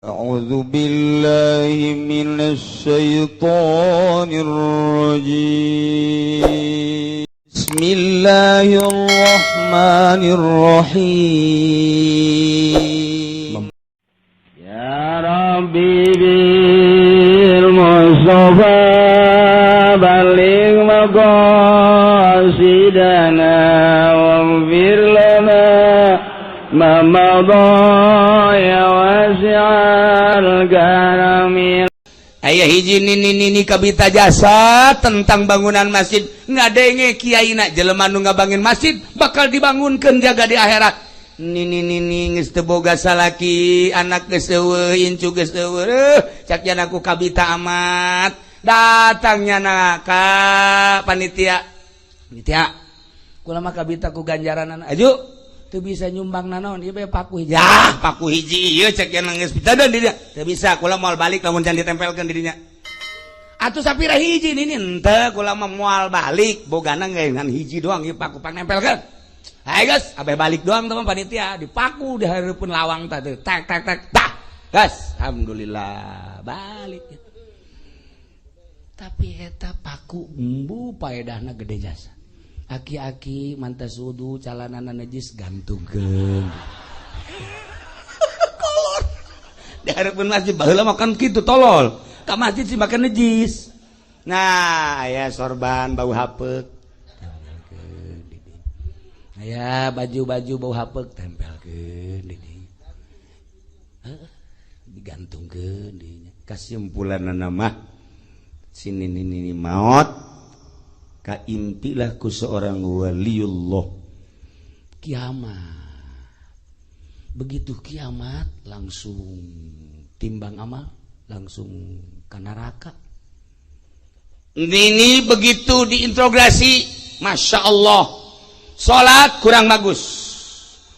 أعوذ بالله من الشيطان الرجيم. بسم الله الرحمن الرحيم. يا ربي بالمصطفى بلغ مقاصدنا واغفر لنا ما مضى يا واسع الكرم. Aya hiji nini-nini kabita jasa tentang bangunan masjid, ngadenge kiai na jelema nu ngabangun masjid bakal dibangunkan jaga di akhirat. Nini nini geus teu boga salaki, anak geus eueuh, incu geus eueuh, cak aku kabita amat. Datangnya na ka panitia, panitia kula mah kabita ku ganjaranan aju teu bisa nyumbang nanaon ieu bae paku hiji. Ah, paku hiji ieu cek yang geus pitadan di dinya. Teu bisa, kula moal balik lamun can ditempelkeun di dinya. Atuh sapira hiji nini? Henteu, kula mah moal balik bogana ngan hiji doang ieu paku, pang nempelkeun. Hayo geus, abeh balik doang teman panitia dipaku di hareupeun lawang tah, tak tak tak tah. Gas, alhamdulillah balik. Tapi eta paku embu paedahna gede jasa. Aki-aki mantas wudu, calanana najis, gantungkeun. Kolor. Di hareupeun masjid baheula makan kitu tolol. Ka masjid sih makan najis. Nah, aya sorban bau hapeuk. Tempelkeun di dieu. Aya baju-baju bau hapeuk, tempelkeun di dieu. Heuh, digantungkeun di dieu. Kasimpulanna mah sini nini maot kaimpilah ku seorang waliullah. Kiamat. Begitu kiamat langsung timbang amal, langsung ke neraka. Ini begitu diintrogasi, masya Allah, salat kurang bagus,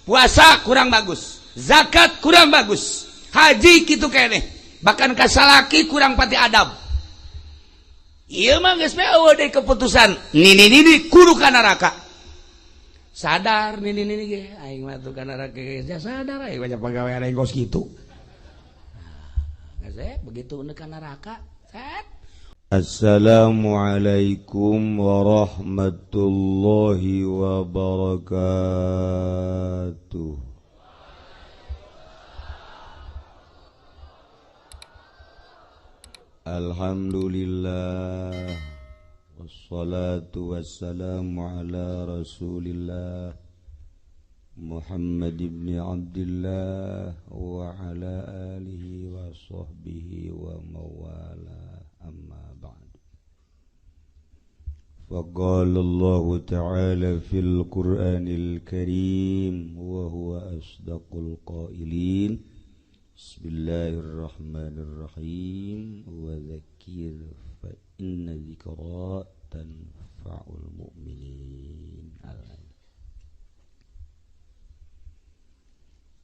puasa kurang bagus, zakat kurang bagus, haji gitu kene, bahkan kasalaki kurang pati adab. Iya mah geus eueuh deui keputusan. Nini nini kudu ka neraka. Sadar nini nini ge, aing mah tuh ka neraka ge sadar aing banyak pagawean aing kos kitu. Nah, geus begitu ka neraka, set. Assalamualaikum warahmatullahi wabarakatuh. Alhamdulillah, wassalatu wassalamu ala rasulillah Muhammad ibn Abdullah wa ala alihi wa sahbihi wa mawala, amma ba'd. Faqala Allah ta'ala fil Qur'anil Karim wa huwa asdaqul qailin. Bismillahirrahmanirrahim. Wa dzakir fa inna dzikra tanfa'ul mu'minin.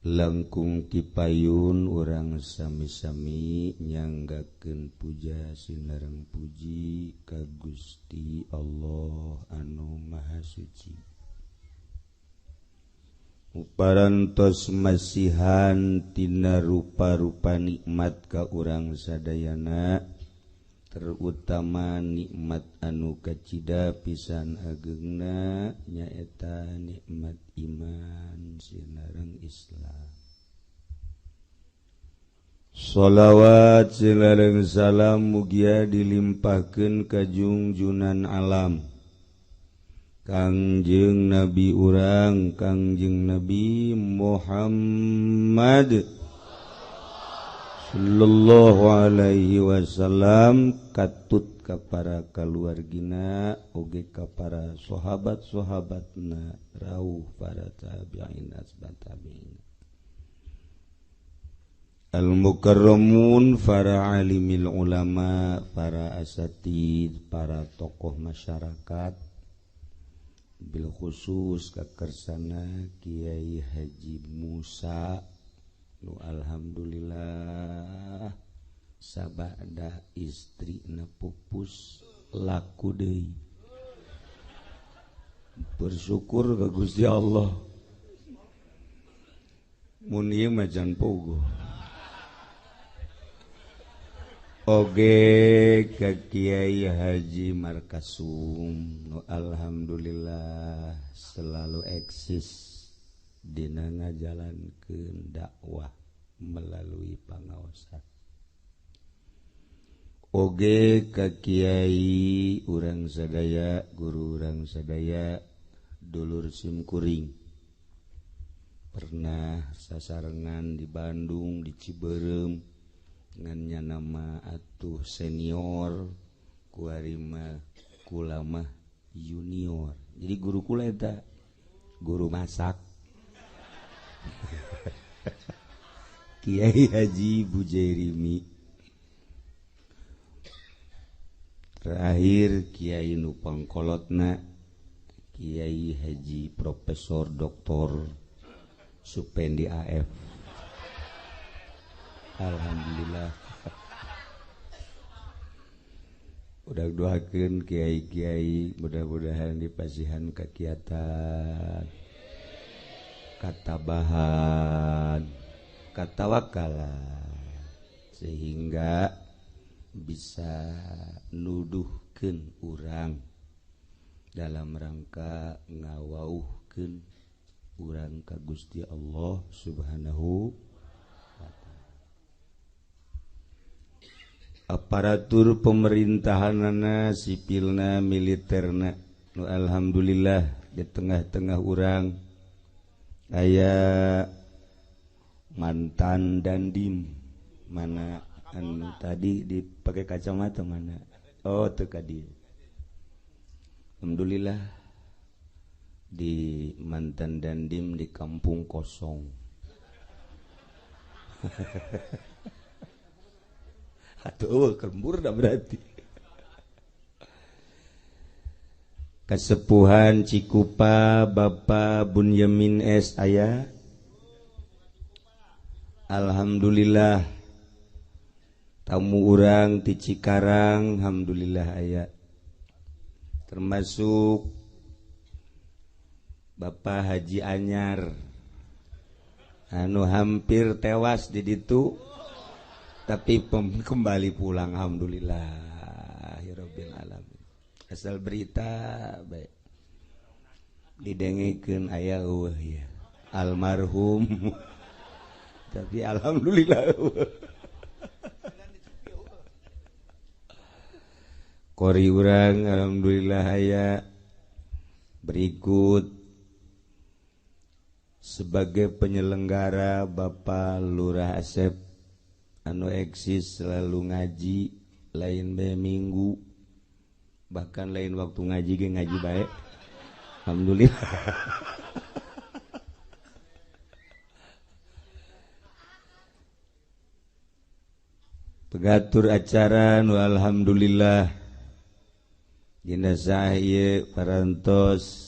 Langkung tipayun urang sami-sami nyanggakeun puja sinareng puji ka Gusti Allah anu Maha Suci. Uparantos masihan tina rupa-rupa nikmat ka urang sadayana, terutama nikmat anu kacida pisan agengna nyaeta nikmat iman sinareng Islam. Sholawat sinareng salam mugia dilimpahkeun ka jungjunan alam Kangjeng Nabi urang, Kangjeng Nabi Muhammad sallallahu alaihi wasallam, katut ka para kaluargina oge ka para sahabat-sahabatna, rauh para tabi'in asbat tabi'in, al-mukarramun, para alimil ulama, para asatid, para tokoh masyarakat, bil khusus kakersana Kiai Haji Musa nu alhamdulillah sabada istrina pupus laku deui. Bersyukur ka Gusti Allah. Mun ieu mah can pogo. Oge ka Kiai Haji Markasum nu alhamdulillah selalu eksis dina ngajalankeun dakwah melalui pangaosan. Oge ka Kiai urang sadaya, guru urang sadaya, dulur simkuring pernah sasarengan di Bandung, di Ciberem ngannya nama atuh senior kuarima kula mah junior. Jadi guru kula eta guru masak. Kiai Haji Bujairimi. Terakhir Kiai nu pangkolotna Kiai Haji Profesor Dr. Supendi AF. Alhamdulillah. Udah doakeun kiai-kiai mudah-mudahan dipasihan kakiatan, katabahan, katawakalan sehingga bisa nuduhkeun urang dalam rangka ngawauhkeun urang ka Gusti Allah Subhanahu wa ta'ala. Aparatur pemerintahanana, sipilna, militerna nu alhamdulillah di tengah-tengah urang aya mantan dandim mana anu tadi dipakai kacamata mana, oh teu ka dieu. Alhamdulillah di mantan dandim di kampung kosong. Atuh kembur dah berarti. Kasepuhan Cikupa Bapak Bunyamin S aya. Alhamdulillah tamu urang ti Cikarang alhamdulillah aya. Termasuk Bapak Haji Anyar anu hampir tewas di ditu tapi kembali pulang alhamdulillah ya rabbil alamin. Asal berita baik didengekeun aya eueuh ya almarhum tapi alhamdulillah eueuh. Kori urang alhamdulillah aya. Berikut sebagai penyelenggara Bapak Lurah Asep anu eksis selalu ngaji lain bae minggu bahkan lain waktu ngaji ge ngaji bae alhamdulillah. Pengatur acara nu alhamdulillah dina saha ieu parantos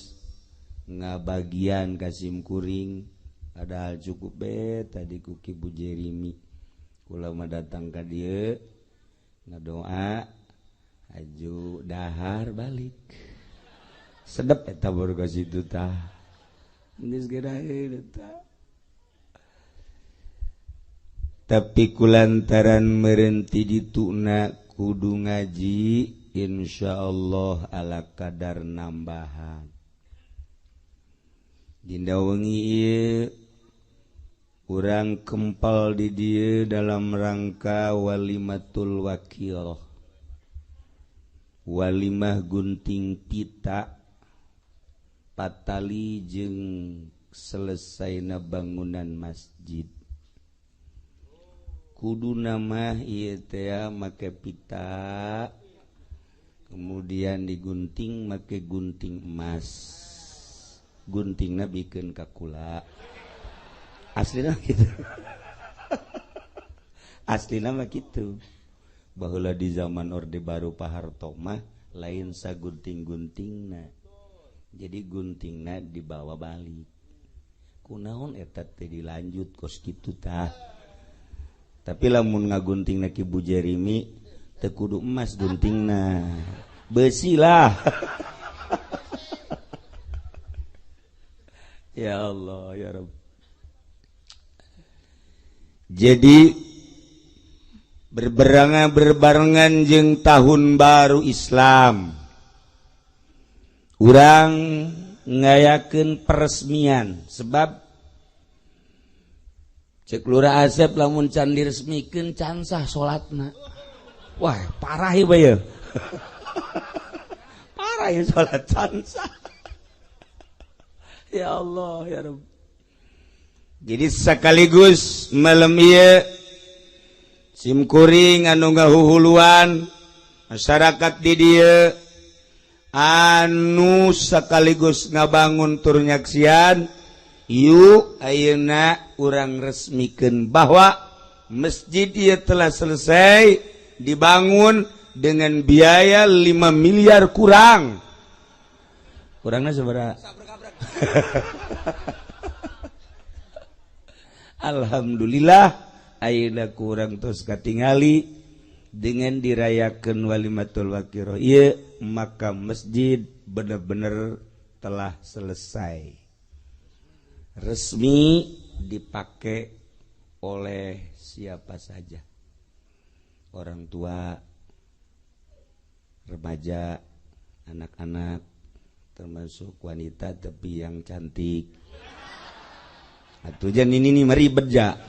ngabagian ka simkuring padahal cukup be tadi ku Ki Bujairimi. Kula mah datang ka dieu ngadoa aju dahar balik. Sedep eta baru ka situ tah. Geus gedaheun eta. Tapi kulantaran merenti dituna kudu ngaji insyaallah ala kadar nambahan. Dinda wengi ieu urang kempal di dieu dalam rangka walimatul wakil. Walimah gunting pita patali jeung selesaina bangunan masjid. Kudu nama ieu teh make pita kemudian digunting make gunting emas. Guntingna bikeun ka kula. Aslina gitu. Aslina mah kitu. Baheula di zaman Orde Baru Pak Harto mah lain sagunting-guntingna. Jadi guntingna dibawa balik. Kunaon eta teh dilanjut kos kitu tah. Tapi lamun ngaguntingna Ki Bujairimi teu kudu emas guntingna. Besi lah. Ya Allah ya Rabb. Jadi Berbarengan berbarengan jeung tahun baru Islam. Urang ngayakeun peresmian sebab cek Lurah Asep lamun can diresmikeun can sah salatna. Wah, parah ieu bae. Parah ya salat can sah. Ya Allah, ya Rabb. Jadi sekaligus malam ieu simkuring anu ngahuhuluan masyarakat di dieu anu sekaligus ngabangun tur nyaksian, yuk ayeuna urang resmikeun bahwa masjid ieu telah selesai dibangun dengan biaya 5 miliar kurang. Kurangnya seberapa? Alhamdulillah ayeuna kurang terus katingali dengan dirayakan walimatul waqiroh ieu, maka masjid benar-benar telah selesai resmi dipakai oleh siapa saja, orang tua, remaja, anak-anak, termasuk wanita tapi yang cantik. Atuh jan ini nih mari beja.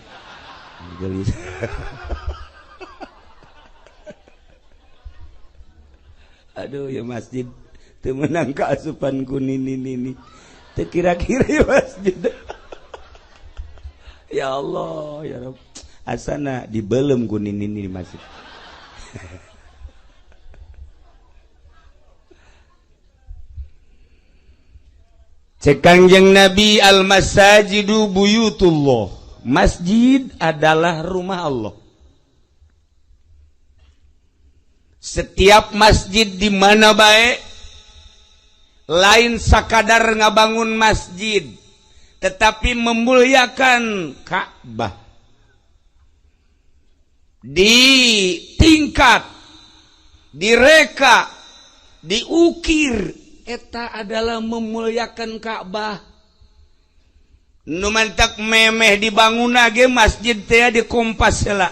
Aduh ya masjid teu meunang kaasupan ku nini nini. Teu kira-kira ya masjid. Ya Allah ya Rabb. Asana dibelem ku nini nini di masjid. Cek Kangjeng Nabi, al masajidu buyutullah. Masjid adalah rumah Allah. Setiap masjid di mana bae lain sakadar ngabangun masjid, tetapi memuliakan Ka'bah. Di tingkat, direka, diukir, eta adalah memuliakan Ka'bah. Nu mantak memeh dibangun ge masjid teh dikompas heula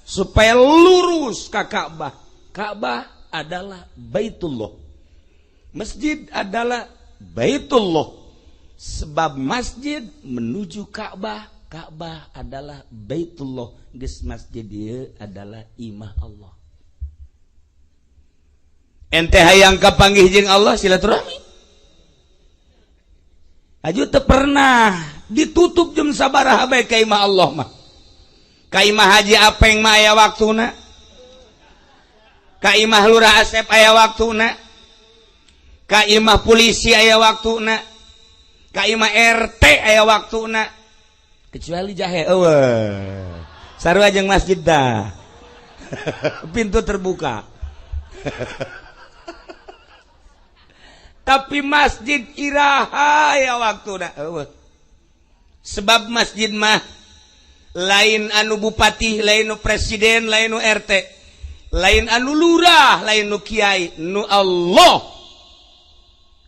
supaya lurus ka Ka'bah. Ka'bah adalah Baitullah. Masjid adalah Baitullah. Sebab masjid menuju Ka'bah, Ka'bah adalah Baitullah. Geus masjid ieu adalah imah Allah. Ente hayang kapanggih jeung Allah silaturahmi. Aju teu pernah ditutup jam sabaraha bae ka imah Allah mah. Ka imah Haji Apeng mah aya waktuna. Ka imah Lurah Asep aya waktuna. Ka imah polisi aya waktuna. Ka imah RT aya waktuna. Kecuali jahe eueuh. Sarua jeung masjid dah. Pintu terbuka. Tapi masjid iraha ya waktu dah. Sebab masjid mah lain anu bupati, lain nu presiden, lain nu RT, lain anu lurah, lain nu kiai, nu Allah.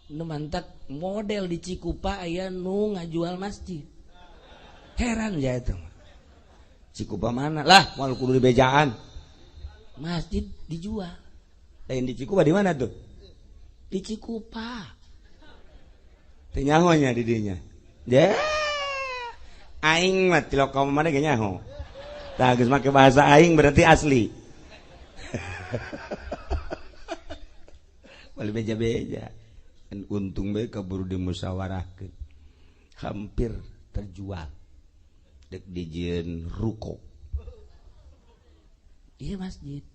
Nu mantak model di Cikupa aya nu ngajual masjid. Heran ya itu. Cikupa mana? Lah, moal kudu dibejaan. Masjid dijual. Lain di Cikupa di mana tuh? Di Cikupa. Teu nyaho nya di dinya. Ya. Aing mah ti lokal mana ge nyaho. Tah geus make bahasa aing berarti asli. Bali beja-beja. Untung bae kaburu dimusyawarahkeun. Hampir terjual. Dek dijieun ruko. Iya masjid.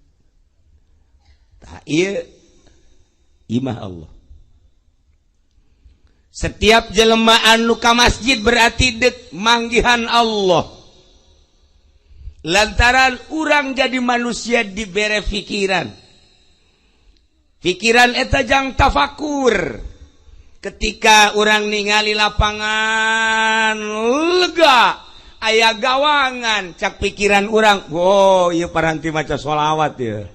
Tah ieu imah Allah. Setiap jelema anu ka masjid berarti dek manggihan Allah. Lantaran urang jadi manusia dibere pikiran. Pikiran eta jang tafakur. Ketika urang ningali lapangan lega, aya gawangan, cak pikiran urang, oh ieu paranti maca sholawat ya.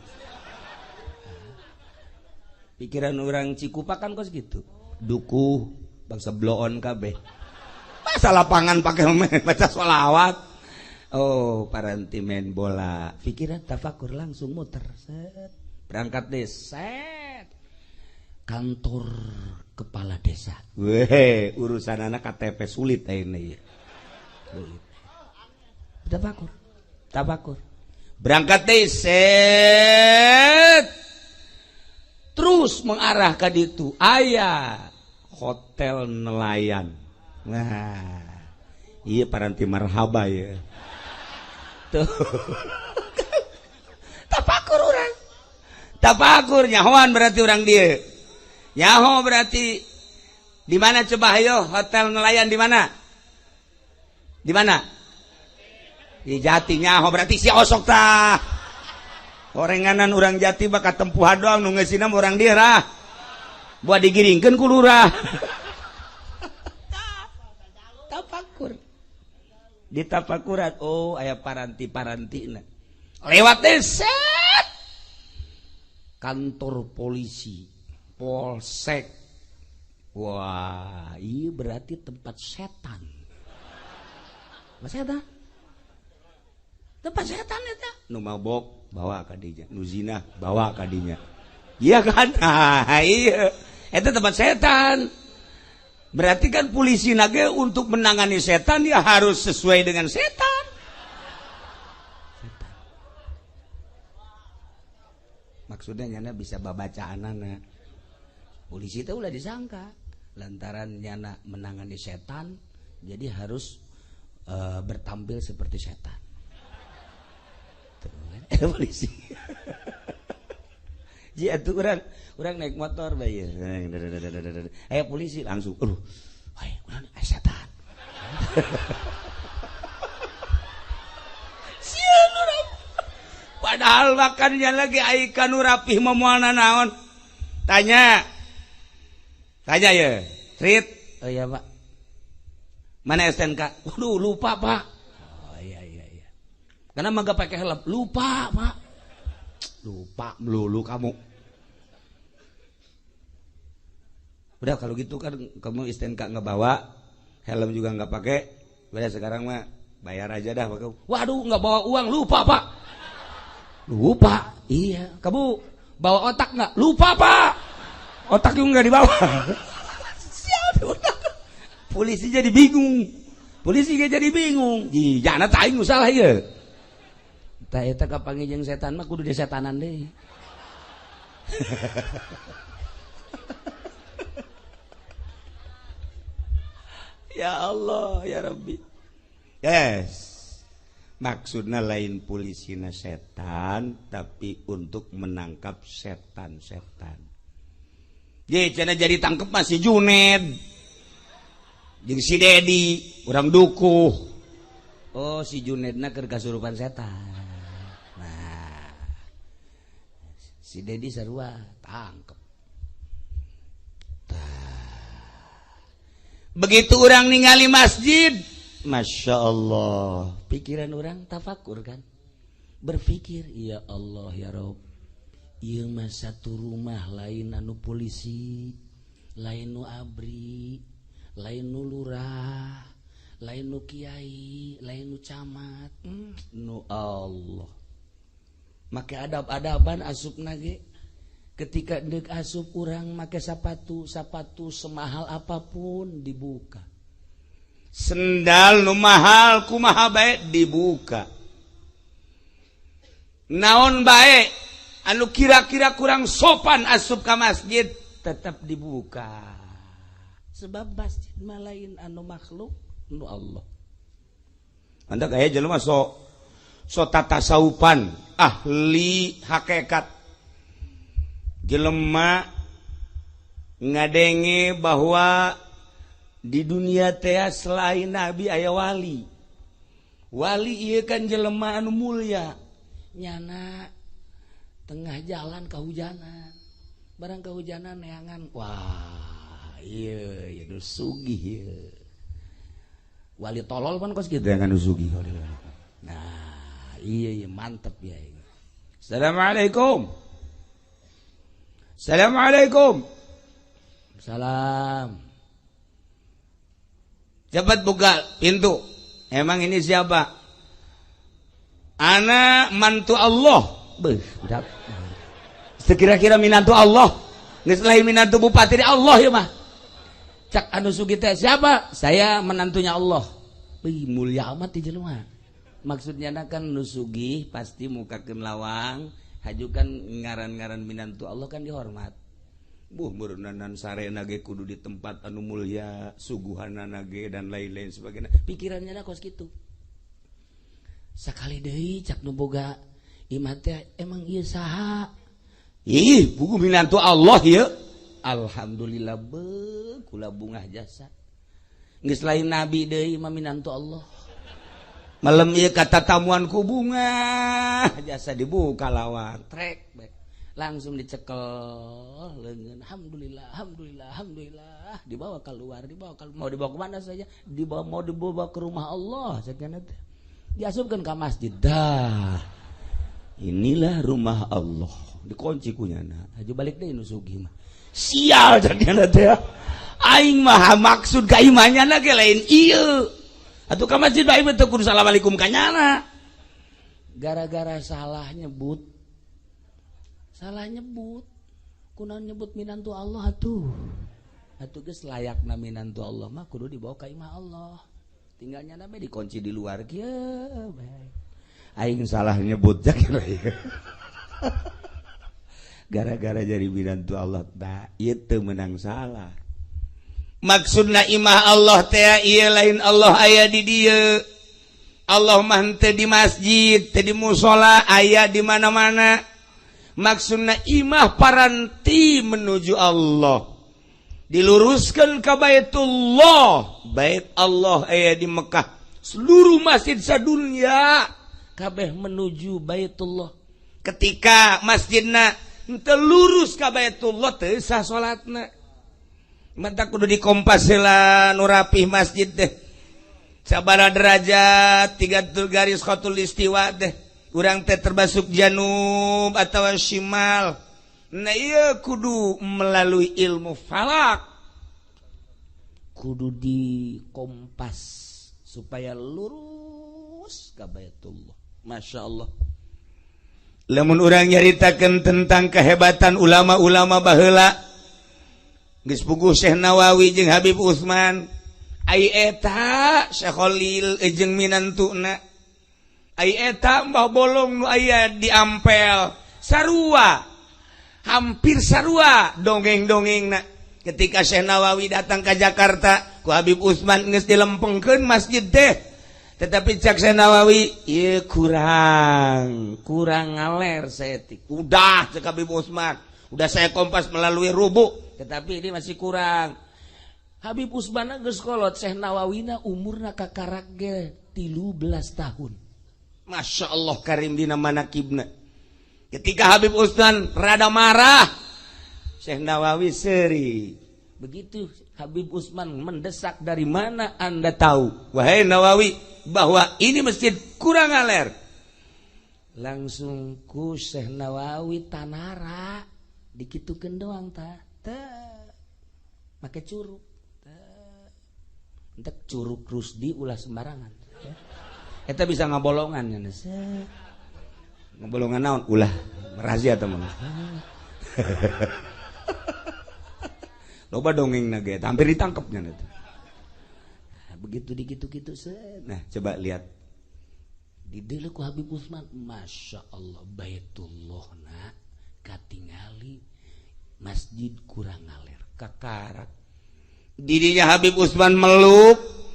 Pikiran orang Cikupa kan kos gitu, dukuh bangsa bloon kabeh. Masa lapangan pakai maca sholawat. Oh, paranti main bola. Pikiran tafakur langsung muter. Set. Berangkat deh. Set. Kantor kepala desa. Weh, urusan anak KTP sulit ini. Sulit. Tafakur. Tafakur. Berangkat deh. Set. Terus mengarah ke ditu. Aya hotel nelayan. Nah, iya paranti marhaba ya. Tuh. Tafakur orang. Tafakur nyahoan berarti orang dia. Nyaho berarti di mana coba ayo hotel nelayan di mana? Di mana? Di Jati nyaho berarti si osok tah. Orenganan urang Jati bakal tempuhan doang nu ngeusina urang dieu rah. Buat digiringkeun ku lurah. Tafakur. Di tafakuran oh aya paranti-parantina. Lewat deh set. Kantor polisi, polsek. Wah, iya berarti tempat setan. Mas setan? Tempat setan eta. Nu mabok bawa ka dinya, nu zina bawa ka dinya. Iya kan? Nah, iya. Eta tempat setan. Berarti kan polisi nage untuk menangani setan ya harus sesuai dengan setan. Setan. Maksudnya nyana bisa babacaan anak. Polisi itu ulah disangka lantaran nyana menangani setan jadi harus bertampil seperti setan. Tuh, kan? Polisi. Ji atuh urang naik motor bae. Aya polisi langsung, aduh, hai, urang aya setan. Sieun urang. Padahal makannya lagi ai kanu rapih moal naon. Tanya. Tanya ya. Trit. Oh iya, Pak. Mana STNK? Waduh, lupa, Pak. Oh iya iya iya. Karena mah pakai helm? Lupa, Pak. Lupa melulu kamu. Udah kalau gitu kan kamu STNK nggak bawa, helm juga nggak pakai. Udah sekarang mah bayar aja dah kamu. Waduh, nggak bawa uang, lupa Pak. Lupa. Iya, kamu bawa otak nggak? Lupa Pak. Otak juga nggak dibawa. Siap, otak. Polisi jadi bingung. Polisi jadi bingung. Ih, jangan taing salah ya. Tah eta kapanggih jeung setan mah kudu disetanan deui. Ya Allah, ya Rabbi. Yes. Maksudnya lain polisina setan, tapi untuk menangkap setan-setan. Ye, cenah jadi tangkep mah si Juned. Jeung si Dedi, urang dukuh. Oh, si Junedna keur kasurupan setan. Nah, si Dedi sarua tangkep. Begitu orang ningali masjid, Masya Allah, pikiran orang tafakur kan, berpikir, ya Allah ya Rob, ieu mah satu rumah lain anu polisi, lain nu abri, lain nu lurah, lain nu kiai, lain nu camat, nu Allah. Make adab-adaban asupna ge. Ketika deuk asup urang make sapatu, sapatu semahal apapun dibuka. Sendal nu mahal kumaha bae dibuka. Naon bae anu kira-kira kurang sopan asup ka masjid tetap dibuka. Sebab masjid mah lain anu makhluk, nu Allah. Anda kaya jelema so tatasawupan, ahli hakikat. Jelema ngadenge bahwa di dunia teh selain nabi aya wali. Wali ieu kan jelema anu mulia. Nyana tengah jalan kehujanan. Barang kehujanan neangan, wah, ieu ieu nu sugih ieu. Wali tolol pan kos kitu neangan nu sugih. Nah, iya iya mantep ya. Assalamualaikum. Assalamualaikum. Salam. Cepat buka pintu. Emang ini siapa? Ana mantu Allah. Beuh, budak. Sekira-kira minantu Allah. Geus lain minantu bupati Allah ya mah. Cak anu sugih teh siapa? Saya menantunya Allah. Wih, mulia amat di jelema. Maksudnya kan nu sugih pasti mukakeun lawang, haju kan ngaran-ngaran minantu Allah kan dihormat. Buh meureunan sarena ge kudu di tempat anu mulia, suguhanana ge dan lain-lain sebagainya. Pikirannya kos kitu. Sakali deui cak nu boga imah teh emang ieu saha? Ih, buku minantu Allah ieu. Alhamdulillah be kula bungah jasa. Geus lain nabi deui mah minantu Allah. Malam ieu kata tamuan ku bungah jasa dibuka lawang trek be. Langsung dicekel leungeun, alhamdulillah, alhamdulillah, alhamdulillah, dibawa keluar, dibawa keluar, mau dibawa kemana saja, dibawa, mau dibawa ke rumah Allah sekian teh, diasupkan ke masjid dah, inilah rumah Allah, dikunci kunyana, haju balik deui nu sugih mah, sial jadinya teh, aing mah maksud ka imahnya ge lain ieu, atuh ka masjid bae teu kudu assalamualaikum ka nyana, gara-gara salah nyebut. Salah nyebut, kunaon nyebut minantu Allah atuh. Atuh geus layakna minantu Allah mah kudu dibawa ka imah Allah. Tinggalnya na dikunci di luar kieu bae. Aing salah nyebut jak gara-gara jadi minantu Allah tah ieu teu meunang salah. Maksudna imah Allah teh ieu lain Allah aya di dieu. Allah mah henteu di masjid, teu di musala, aya di mana-mana. Maksudna imah paranti menuju Allah, diluruskan ke Baitullah. Bait Allah aya di Mekah, seluruh masjid sadunia kabeh menuju Baitullah. Ketika masjidna henteu lurus ka Baitullah, teu sah salatna. Mata kudu dikompas heula nu rapih masjid teh, sabaraha derajat tiga garis khatul istiwa teh, urang teh termasuk janub atau shimal. Nah iya kudu melalui ilmu falak, kudu dikompas supaya lurus ke Baitullah. Masya Allah. Lamun urang nyaritakeun tentang kehebatan ulama-ulama baheula, geus puguh Syekh Nawawi jeung Habib Utsman, ai eta Syekh Khalil jeung minantuna, ai eta Mbah Bolong nu aya di Ampel, sarua, hampir sarua dongeng-dongengna. Ketika Syekh Nawawi datang ke Jakarta ku Habib Utsman geus dilempengkeun masjid teh, tetapi cak Syekh Nawawi ieu kurang kurang ngaler saeutik. Udah cek Habib Utsman, udah saya kompas melalui rubu, tetapi ini masih kurang. Habib Utsman geus kolot, Syekh Nawawina umurna kakarak ge 13 tahun. Masya Allah karim dina manakibna. Ketika Habib Utsman rada marah, Syekh Nawawi seri. Begitu Habib Utsman mendesak, dari mana Anda tahu wahai Nawawi bahwa ini masjid kurang ngaler? Langsung ku Syekh Nawawi tanara dikitukeun doang ta, teh make curug teh. Entek curug Rusdi ulah sembarangan ya. Eta bisa ngabolongan ya, ngabolongan naon ulah rahasia teman. Loba dongeng nage hampir ditangkapnya itu. Nah, begitu digitu-gitu. Nah coba lihat di ku Habib Utsman, Masya Allah Baitullah na katingali masjid kurang ngaler kakarak. Didinya Habib Utsman meluk.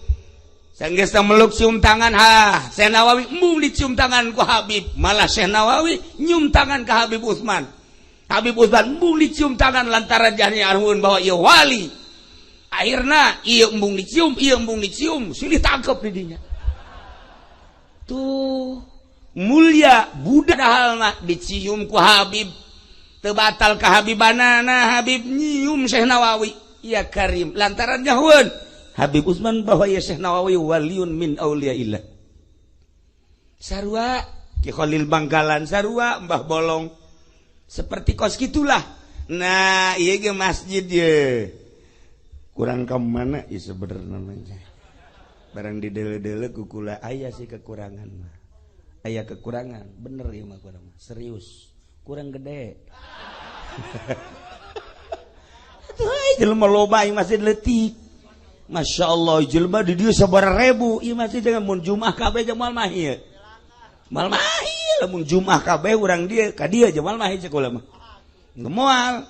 Sanggeus meluk cium tangan, ha Syekh Nawawi embung dicium tangan ku Habib, malah Syekh Nawawi nyium tangan ke Habib Utsman. Habib Utsman embung dicium tangan lantaran jahni arhun bahwa ieu wali. Akhirna ieu embung dicium, ieu embung dicium, silih tangkep di dinya. Tuh mulia budak halna dicium ku Habib, teu batal ka Habibanana. Habib nyium Syekh Nawawi, ya karim lantaran nyahueun Habib Utsman bahwa ya Syekh Nawawi waliun min auliyaillah. Sarua Ki Khalil Bangkalan, sarua Mbah Bolong, seperti kos gitulah. Nah iya ge masjid ye kurang ke mana ya sebenarnya namanya, barang di dele-dele kukula aya sih kekurangan mah. Aya kekurangan, bener ieu mah kurang. Serius, kurang gede. Atuh jelema loba ieu masjid leutik. Masya Allah jelema di dieu sabaraha ribu ieu masjid jangan mun Jumat kabeh jeung moal mah ieu. Moal mah ieu lamun Jumat kabeh urang dieu ka dieu jeung moal mah cek kula mah. Moal.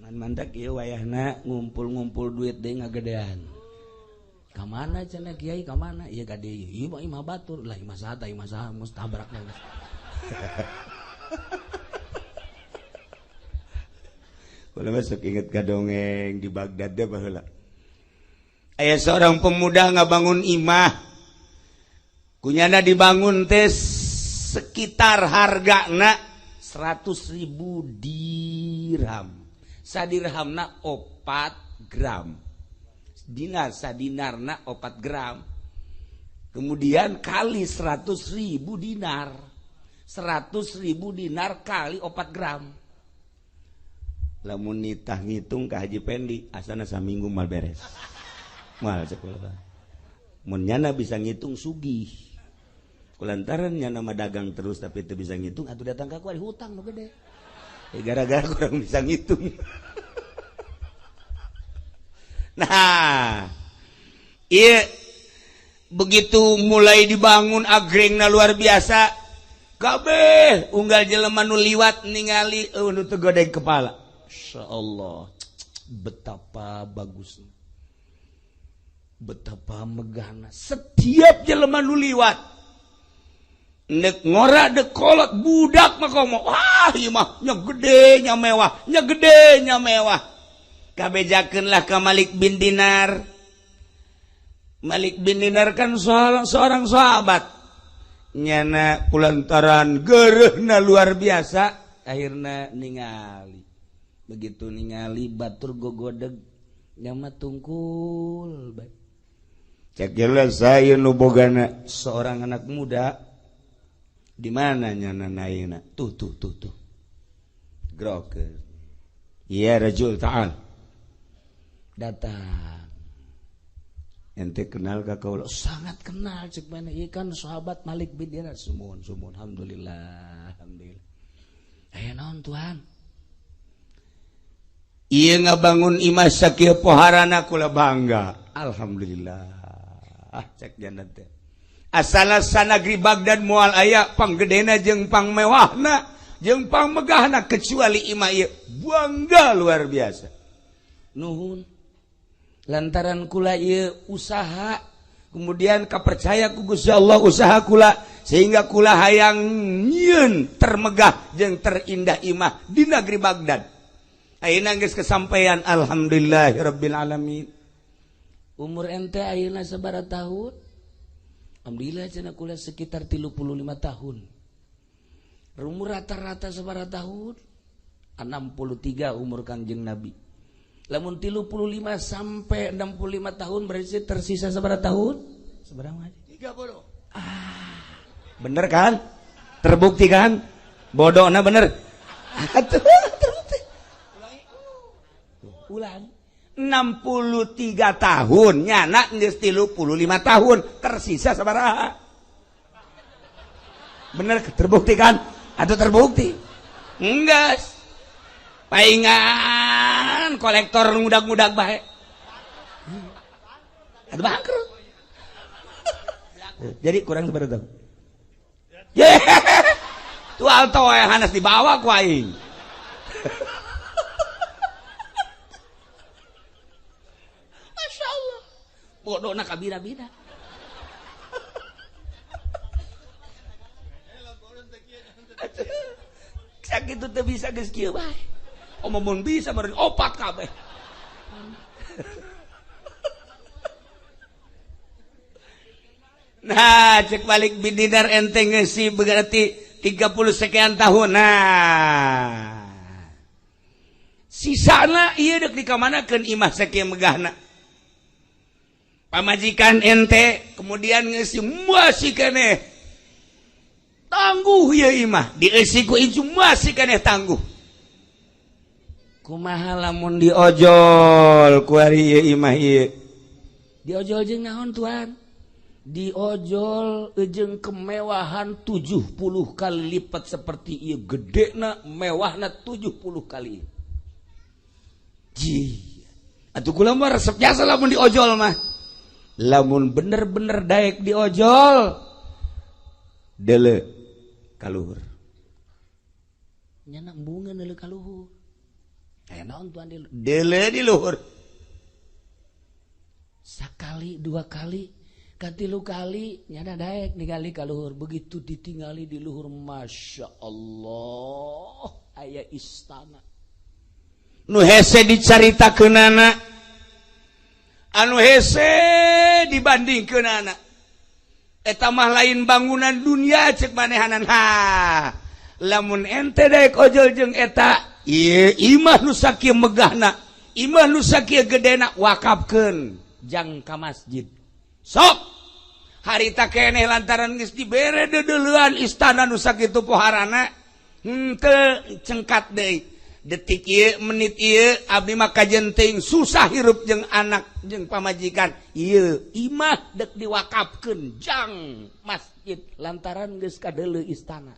Ngan mantak ieu wayahna ngumpul-ngumpul duit deui ngagedean. Ka mana cenah kiai ka mana? Ieu ka dieu. Ieu mah imah batur lah imah saha tah imah saha geus tabrakna. Kula masuk inget ka dongeng di Baghdad deh baheula. Aya seorang pemuda ngabangun imah. Kunyana dibangun teh sekitar hargana 100.000 dirham. Sadirhamna 4 gram. Dinar sadinarna 4 gram. Kemudian kali 100.000 dinar. 100.000 dinar kali 4 gram. Lamun nitah ngitung ka Haji Pendi asana saminggu mal beres. Mal sekolah. Mun nyana bisa ngitung sugih. Kulantaran nyana mah dagang terus tapi teu bisa ngitung atuh datang ka ku ari hutang nu gede. Gara-gara kurang bisa ngitung. Nah, iya begitu mulai dibangun agrengna luar biasa. Kabeh unggal jelema nu liwat ningali nu teu godeg kepala. Insyaallah betapa bagusnya. Betapa megahna setiap jelema nu liwat. Nek ngora dek kolot budak mah komo. Wah, ieu mah nya gede nya mewah, nya gede nya mewah. Kabejakeunlah ka Malik bin Dinar. Malik bin Dinar kan seorang sahabat. Nyana kulantaran gereuhna luar biasa, akhirna ningali. Begitu ningali batur gogodeg nya mah tungkul bae. Cek jelas saya nu bogana seorang anak muda. Di mana nyana naina? Tuh tuh tuh tuh. Grokeun. Ya rajul ta'al. Datang. Ente kenal ka kaula? Sangat kenal cek mana ieu kan sahabat Malik bin Dinar. Sumuhun sumuhun alhamdulillah alhamdulillah. Aya naon Tuhan? Ieu ngabangun imah sakieu poharana kula bangga. Alhamdulillah. Ah cek jannat teh. Asal sanagri Baghdad moal aya panggedena jeung pangmewahna jeung pangmegahna kecuali imah ieu. Bangga luar biasa. Nuhun. Lantaran kula ieu usaha kemudian kapercaya ku Gusti Allah usaha kula sehingga kula hayang nyieun termegah jeung terindah imah di negeri Baghdad. Ayeuna geus kesampaian alhamdulillahirabbil alamin. Umur ente ayeuna sabaraha tahun? Alhamdulillah cenah kula sekitar 35 tahun. Umur rata-rata sabaraha tahun? 63 umur Kangjeng Nabi. Lamun 35 sampai 65 tahun berarti tersisa sabaraha tahun? Sabaraha? 30. Ah, bener kan? Terbukti kan? Bodohna bener. Atuh terbukti. Ulang. 63 tahun nyana geus 35 tahun tersisa sabaraha? Bener terbukti kan? Atau terbukti? Enggak. Paingan kolektor ngudag-ngudag bae. Atuh bangkrut. Jadi kurang sabaraha tahun? Ye. Tuh alto we hanas dibawa ku aing. Masya Allah. Bodohna kabira-bira. Sakitu teu bisa geus kieu bae. Omong bisa meureun opat kabeh. Nah, cek balik bin Dinar ente ngeusi berarti 30 sekian tahun. Nah, sisana ieu deuk dikamanakeun imah sakieu megahna. Pamajikan ente kemudian ngeusi masih keneh tangguh ieu imah, dieusi ku incu masih keneh tangguh. Kumaha lamun diojol ku ari ieu imah ieu? Diojol jeung naon Tuhan? Diojol jeung kemewahan 70 kali lipat seperti ieu gedena mewahna 70 kali. Ji. Atuh kula mah resep jasa lamun diojol mah. Lamun bener-bener daek diojol deuleu ka luhur. Nyana embungeun deuleu ka luhur. Aya naon tuan di deuleu di luhur. Sakali dua kali katilu kali nyana daek ningali ka luhur. Begitu ditingali di luhur, Masya Allah, aya istana nu hese dicaritakeunana, anu hese dibandingkeunana. Eta mah lain bangunan dunia cek manehanan. Ha, lamun ente daek ojol jeung eta ieu imah nu sakieu megahna, imah nu sakieu gedena, wakafkeun jang ka masjid. Sok harita keneh lantaran geus dibere deudeuleun istana nu sakitu poharana henteu cengkat deui. Detik ieu menit ieu abdi mah kajenting susah hirup jeung anak jeung pamajikan. Ieu imah dek diwakafkeun jang masjid lantaran geus kadeuleu istana.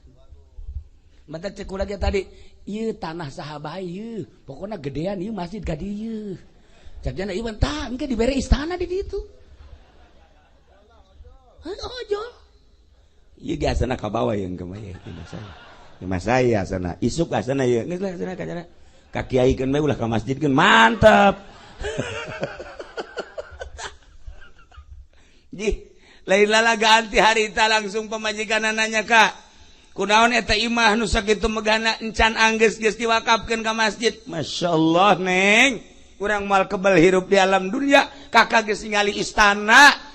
Mata cek kula ge tadi, ieu tanah saha bae ieu, pokona gedean ieu masjid ka dieu. Cek jana ieu tah engke dibere istana di ditu. Ojol. Ieu ge asana ka bawah yeun kumaha ieu saya. Imah saya asana, isuk asana ieu. Geus lah asana ka sana. Ka kiai keun bae ulah ka masjid keun mantep. Jih, lain lalagaan ti harita langsung pamajikan nanya ka. Kunaon eta imah nu sakitu megahna encan anggeus geus diwakafkeun ka masjid. Masyaallah, Neng. Urang moal kebel hirup di alam dunia, kakak geus ningali istana.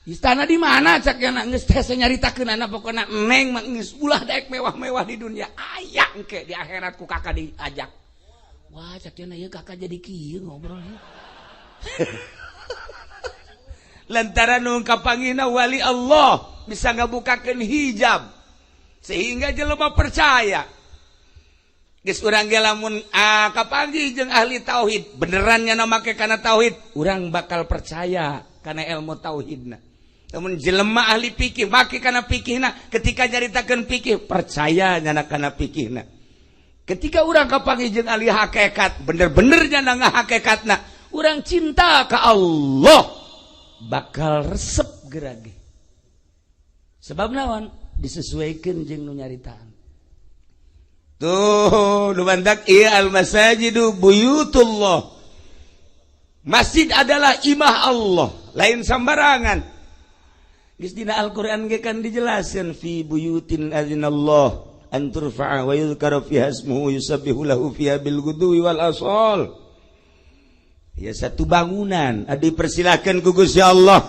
Istana di mana cak yana geus teh nyaritakeun anak pokona neng mah geus ulah daek mewah-mewah di dunia aya engke di akhirat ku kakak diajak. Wah cak yana ieu kakak jadi kieu ngobrol. Lantaran nu kapangina wali Allah bisa ngabukakeun hijab sehingga jelema percaya. Geus urang ge lamun kapanggih jeung ahli tauhid beneran nya make kana tauhid urang bakal percaya kana ilmu tauhidna. Namun jelema ahli pikih make kana pikihna ketika nyaritakeun pikih percaya nyana kana pikihna. Ketika urang kapanggih jeung ahli hakikat bener-bener nyana ngahakikatna urang cinta ka Allah bakal resep gerage. Sebab naon disesuaikeun jeung nu nyaritaan. Tuh nu mantak ieu al masajidu buyutullah. Masjid adalah imah Allah, lain sembarangan. Geus dina Al-Qur'an ge kan dijelaskeun fi buyutin azinallah an turfa'a wa yuzkara fiha ismuhu yusabbihu lahu fiha bil ghudwi wal asal. Ya satu bangunan dipersilakan ku Gusti Allah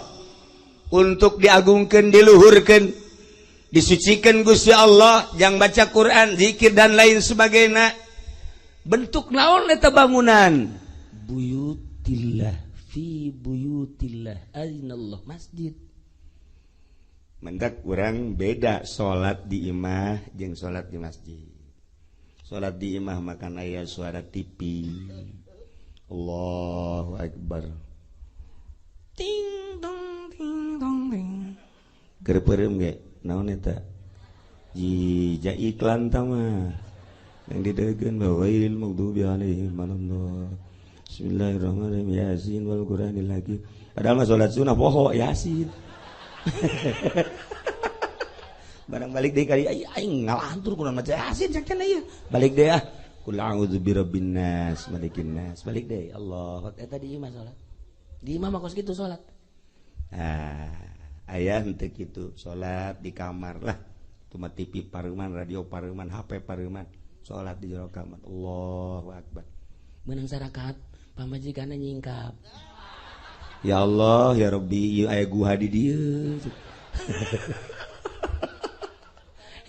untuk diagungkeun, diluhurkeun, disucikan Gusti Allah, yang baca Quran, zikir dan lain sebagainya. Bentuk naon eta bangunan? Buyutillah, fi buyutillah azinallah, masjid. Mendak urang beda salat di imah jeung salat di masjid. Salat di imah makan aya suara TV. Allahu akbar. Ting dong ting dong ting. Keur peureum ge naon eta? Jija iklan ta mah. Yang didegeun ghairil maghdubi alaihim waladdallin. Bismillahirrahmanirrahim. Yasin wal Qur'anil Hakim. Padahal mah salat sunah poho Yasin. Barang balik deui kali aing ngalantur kunaon maca Yasin cak cenah ieu. Balik deui ah. Qul a'udzu birabbin nas, malikin nas. Balik deui. Allah, eta di imah salat. Di imah mah kos kitu salat. Ah, aya henteu kitu salat di kamar lah. Cuma TV pareuman, radio pareuman, HP pareuman. Salat di jero kamar. Allahu akbar. Meunang sarakaat pamajikanna nyingkap. Ya Allah, ya Rabbi, ieu aya guha di dieu.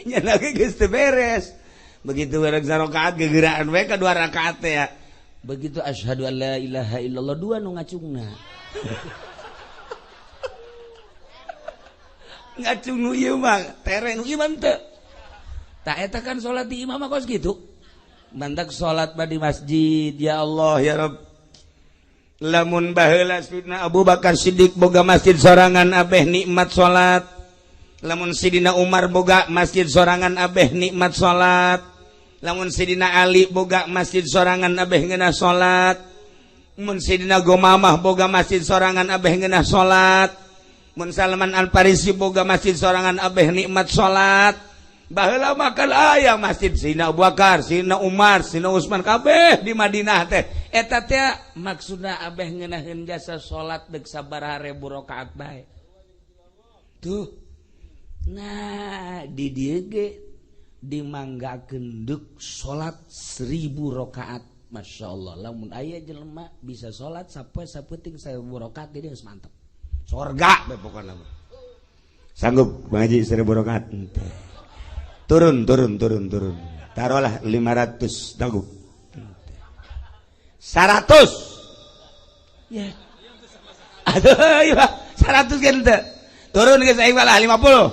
Nya lagi geus teu beres. Begitu beres sarakaat gegeraan we ka dua rakaat teh ya. Begitu asyhadu an la ilaha illallah dua nu ngacungna. Ngacung nu ieu mah, tere nu ieu mah teu. Tah eta kan salat di imah mah kos kitu. Mantak salat mah di masjid, ya Allah ya Rabb. Lamun baheula Sidina Abu Bakar Siddiq boga masjid sorangan abeh nikmat salat. Lamun Sidina Umar boga masjid sorangan abeh nikmat salat. Lamun Sidina Ali boga masjid sorangan abeh ngeunah salat. Mun Sidina Gomamah boga masjid sorangan abeh ngeunah salat. Mun Salman Al Farisi boga masjid sorangan abeh nikmat salat. Baheula mah kan aya masjid Sidina Abu Bakar, Sidina Umar, Sidina Utsman kabeh di Madinah teh. Eta teh maksudna abeh ngeunaheun jasa salat deuk sabaraha ribu rakaat bae. Tuh. Nah, di dieu ge dimanggakeun deuk salat 1000 rakaat. Masya Allah, lamun aya jelema bisa salat sampai saeutik 1000 rakaat dia geus mantep. Sorga bae pokona mah. Sanggup ngaji 1000 rakaat? Henteu. Turun turun turun turun. Taruhlah 500 sanggup. 100. Ya. Aduh, iya, 100 kan teu. Turun geus aing malah 50.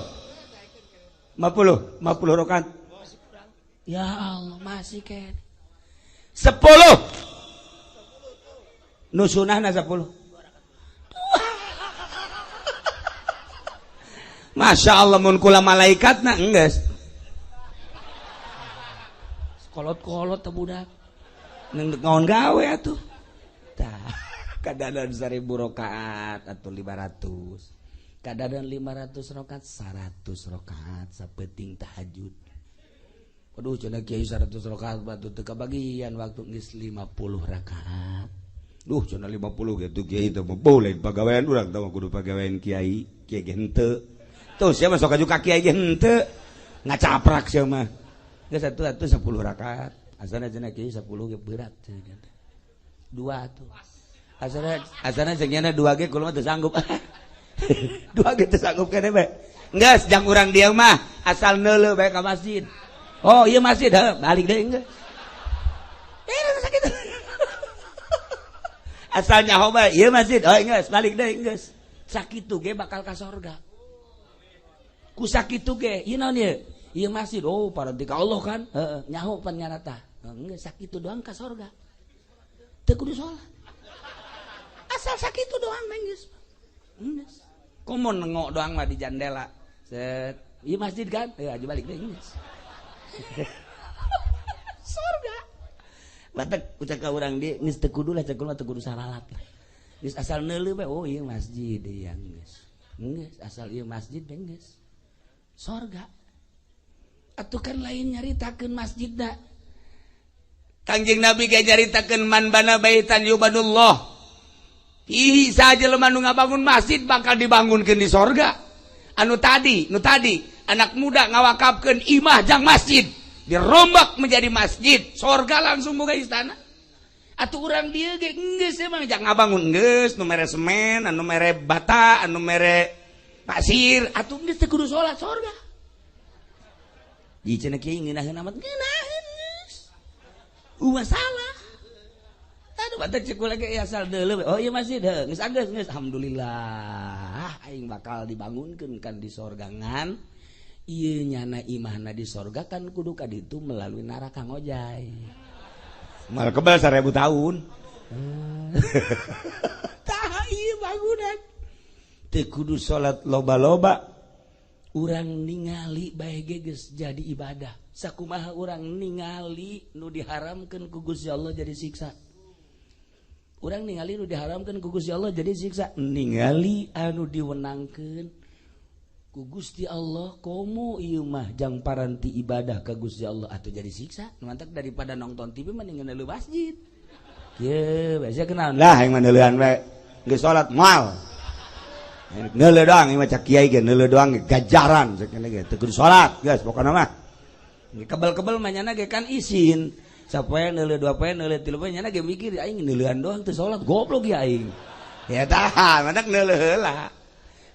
50, 50 rakaat. Ya Allah, masih ken. 10. Nu sunahna 10. Masya Allah mun kula malaikatna enggeus. Kolot-kolot teh budak. Neng ngaon gawe atuh. Tah, kadadan 1000 rakaat atau 500. Kadadan 500 rakaat, 100 rakaat sapeuting tahajud. Waduh cenah kiai 100 rakaat batu teu kabagian waktu geus 50 rakaat. Duh cenah 50 gitu kiai teh mah boleh pagawean urang teh kudu pagawean kiai, kiai ge henteu. Tuh sia mah sok aju ka kiai ge henteu. Ngacaprak sia mah. Geus atuh atuh 10 rakaat. Asana cenah kiai 10 ge berat cenah. Dua tuh. Asana asana cenah dua ge kula mah teu sanggup. Dua ge teu sanggup keneh bae. Geus jang urang dieu mah asal neuleuh bae ka masjid. Oh iya masjid, heuh, balik deui geus. Sakit. Asal nyaho bae, ieu masjid, oh geus, balik deui geus. Sakitu ge bakal ka sorga. Ku sakitu ge, ieu naon ieu? Ieu masjid, oh paranti ka Allah kan? Heeh, nyaho pan nyarata. Geus sakitu doang ka sorga. Teu kudu salat. Asal sakitu doang mah geus. Geus. Komo nengok doang mah di jandela. Set, ieu masjid kan? Heuh, aju balik deui geus. Sorga. Batak ucap ka urang di geus teu kudu lah cek mah teu kudu salalat lah. Geus asal neuleuh bae, oh ieu masjid ieu geus. Geus asal ieu masjid bae geus. Sorga. Atuh kan lain nyaritakeun masjidna. Kangjeng Nabi ge nyaritakeun man bana baitan yubanullah. Ih saja jelema nu ngabangun masjid bakal dibangunkeun di sorga. Anu tadi, nu tadi anak muda ngawakafkeun imah jang masjid, dirombak menjadi masjid, sorga langsung boga istana. Atuh urang dieu ge geus emang jang ngabangun geus nu mere semen, anu mere bata, anu mere pasir, atuh geus teu kudu salat sorga. Di cenah kieu ngeunaheun amat ngeunaheun geus. Ulah salah. Aduh batak cek kula ge asal deuleu. Oh iya masjid heuh, geus anggeus geus alhamdulillah aing bakal dibangunkeun kan di sorga ngan. Ieu nyana imahna di sorga kan kudu ka ditu melalui neraka ngojay. Mal kebal 1000 tahun. Tah ieu bangunan. Teu kudu salat loba-loba. Urang ningali bae ge geus jadi ibadah. Sakumaha urang ningali nu diharamkeun ku Gusti Allah jadi siksa. Urang ningali nu diharamkeun ku Gusti Allah jadi siksa. Ningali anu diwenangkeun ku Gusti Allah komo ieu mah jang paranti ibadah ka Gusti Allah atuh jadi siksa. Nu mantak daripada nonton TV mending neuleuh masjid. Ye, biasa kenal lah yang neuleuhan we. Geus salat moal. Neuleuh doang ieu mah cak kiai ge neuleuh doang gajaran cek ge teu kudu salat geus pokona mah. Kebel-kebel mah nyana ge kan isin. Sapoe neuleuh dua poe neuleuh tilu poe nyana ge mikir aing neuleuhan doang teu salat goblok ya aing. Ya tah, mantak neuleuh heula.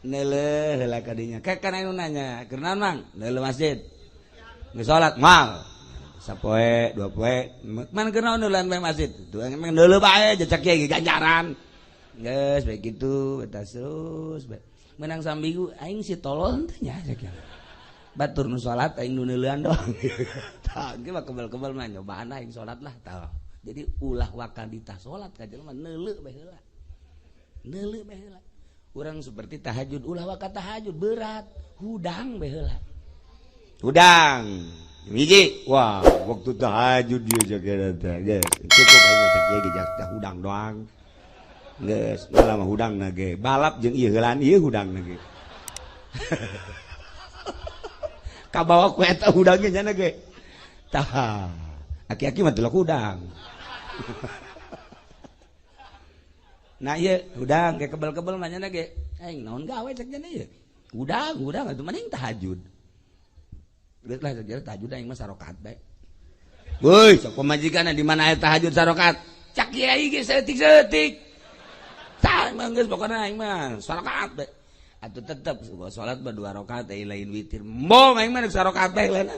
Neuleuh heula ka dinya. Kayak kan anu nanya, keur naon Mang? Neuleuh masjid. Geus salat moal. Sapoe dua poe man keur naon neuleuhan bae masjid? Tuh emang neuleuh bae jejak kiai ganjaran. Geus bae kitu eta terus bae. Menang saminggu aing si tolol teh nya cek. Batur nu salat aing nu neuleuhan doang. Tah ge mah kebel-kebel mah nyobaan aing salat lah tah. Jadi ulah wakal ditah salat ka jelema neuleuh bae heula. Neuleuh bae heula. Urang seperti tahajud, ulah wakal tahajud berat, hudang bae heula. Hudang. Hiji, wah, waktu tahajud dia jaga teh. Geus, cukup aing teh kieu ge hudang doang. Geus, malah mah hudangna ge. Balap jeung ieu heulaan ieu hudangna ge. Kabawa ku eta hudangnya nya ge. Tah, aki-aki mah teu hudang. Nah ieu hudang kayak kebel-kebel mah nya ge. Aing naon gawe cek nya ieu. Hudang, hudang atuh mending tahajud. Geus lah cek tahajud aing mah sarokat bae. Woi, sok pamajikanna di mana aya tahajud sarokat? Cak kiai ge saeutik-saeutik. Tah mah geus pokona aing mah sarokat bae. Atuh tetep salat mah 2 rakaat lain witir. Embong aing mah sarokat bae lain.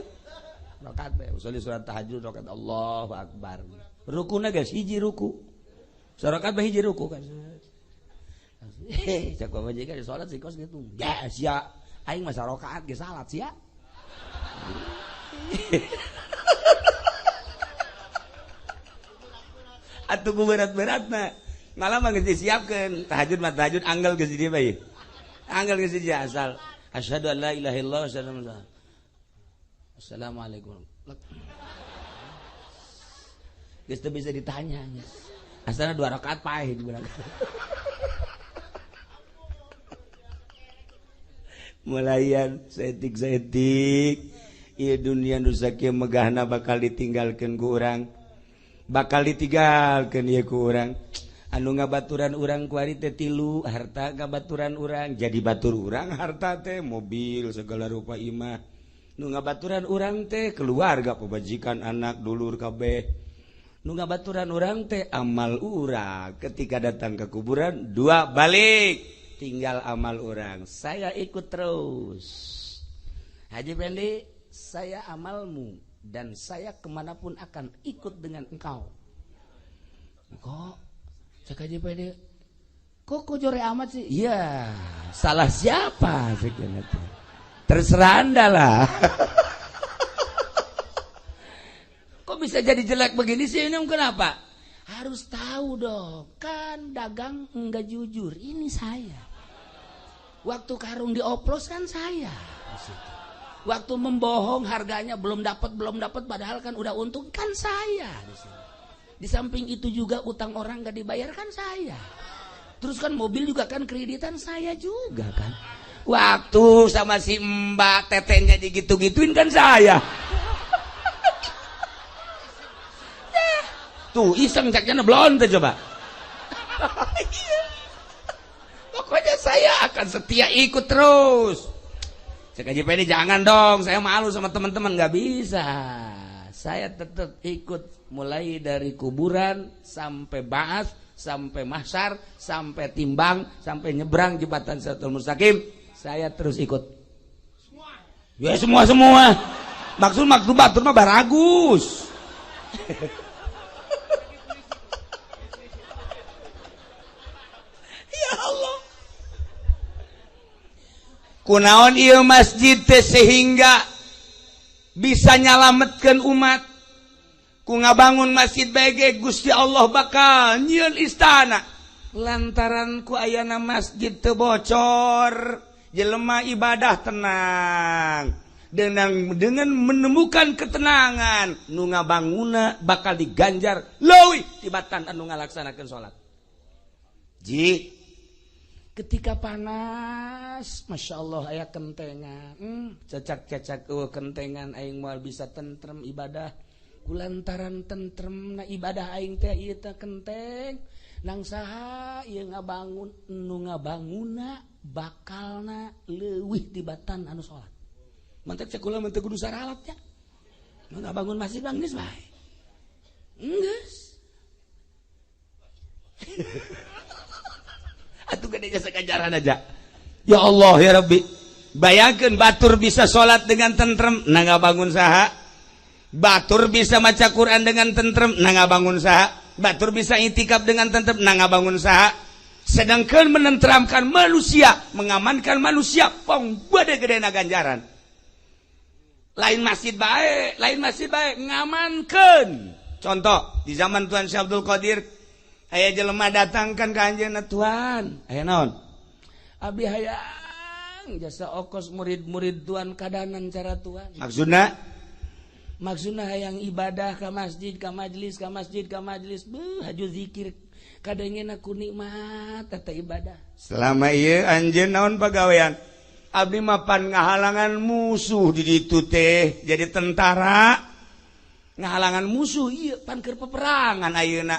Rakaat bae usul surat tahajud rakaat Allahu akbar. Rukuna geus hiji ruku. Sarokat bae hiji ruku kan. Cak pamajikan salat sih kos gitu. Ya sia aing mah sarokat ge salat sia. Atuh ku berat-beratna. Malah mah geus disiapkeun tahajud mah tahajud anggal geus di dieu bae. Anggal geus di asal asyhadu an la ilaha illallah wa asyhadu anna assalamualaikum. Geus teu bisa ditanya geus. Asalna 2 rakaat paeh di belakang. Mulayan saeutik-saeutik ieu dunia nu sakieu megahna bakal ditinggalkeun ku urang. Bakal ditinggalkeun ieu ku urang. Anu ngabaturan urang kuari teh tilu harta ngabaturan urang jadi batur urang harta teh mobil segala rupa imah. Nu ngabaturan urang teh keluarga pemajikan anak dulur kabeh. Nu ngabaturan urang teh amal urang ketika datang ke kuburan 2 balik tinggal amal urang. Saya ikut terus Haji Pendi, saya amalmu dan saya kemanapun akan ikut dengan engkau. Kok cek Haji Pendi, kok jore amat sih? Iya, salah siapa? Terserah Anda lah. Kok bisa jadi jelek begini sih ini kenapa? Harus tahu dong, kan dagang enggak jujur. Ini saya. Waktu karung dioplos kan saya. Waktu membohong harganya belum dapat padahal kan udah untung kan saya. Di samping itu juga utang orang enggak dibayar kan saya. Terus kan mobil juga kan kreditan saya juga kan. Waktu sama si mbak tetenya digitu-gituin kan saya. Tuh iseng caknya belum tuh coba. Pokoknya saya akan setia ikut terus. Cek Haji Pendi jangan dong, saya malu sama teman-teman, nggak bisa. Saya tetap ikut mulai dari kuburan sampai baas, sampai mahsyar, sampai timbang, sampai nyebrang jembatan Shirathul Mustaqim. Saya terus ikut. Semua. Ya semua. Maksud batur mah baragus. Ya Allah. Kunaon ieu masjid teh sehingga bisa nyalametkeun umat. Ku ngabangun masjid bae ge Gusti Allah bakal nyieun istana. Lantaran ku ayana masjid teu bocor, jelema ibadah tenang. Dengan menemukan ketenangan, nu ngabanguna bakal diganjar leuwih tibatan anu ngalaksanakeun salat. Ji, ketika panas, masya Allah aya kentengan, cecak-cecak kentengan aing moal bisa tentrem ibadah. Kulantaran tentrem na ibadah aing teh ieu teh kenteng, nang saha ieu ngabangun, nu ngabanguna bakalna leuwih tibatan anu salat. Mantek cek kula mah teu kudu saralat nya. Nu ngabangun masjid mah geus bae. Geus. Atuh gede jasa ganjaran aja. Ya Allah ya Rabbi. Bayangkeun batur bisa salat dengan tentrem, na ngabangun saha? Batur bisa maca Quran dengan tentrem, na ngabangun saha? Batur bisa itikaf dengan tentrem, na ngabangun saha? Sedangkan menenteramkan manusia, mengamankan manusia, pong gede gede na ganjaran. Lain masjid bae, ngamankeun. Contoh di zaman Tuan Syekh Abdul Qadir aya jelema datangkan ka anjeunna, Tuan aya naon? Abdi hayang jasa okos murid-murid Tuan kadanan cara Tuan. Maksudna? Maksudna hayang ibadah ka masjid, ka majlis, ka masjid, ka majlis, beuh haju zikir kadangena ku nikmat eta ibadah. Selama ieu anjeun naon pagawean? Abdi mapan ngahalangan musuh di ditu teh jadi tentara ngahalangan musuh ieu pan keur peperangan ayeuna.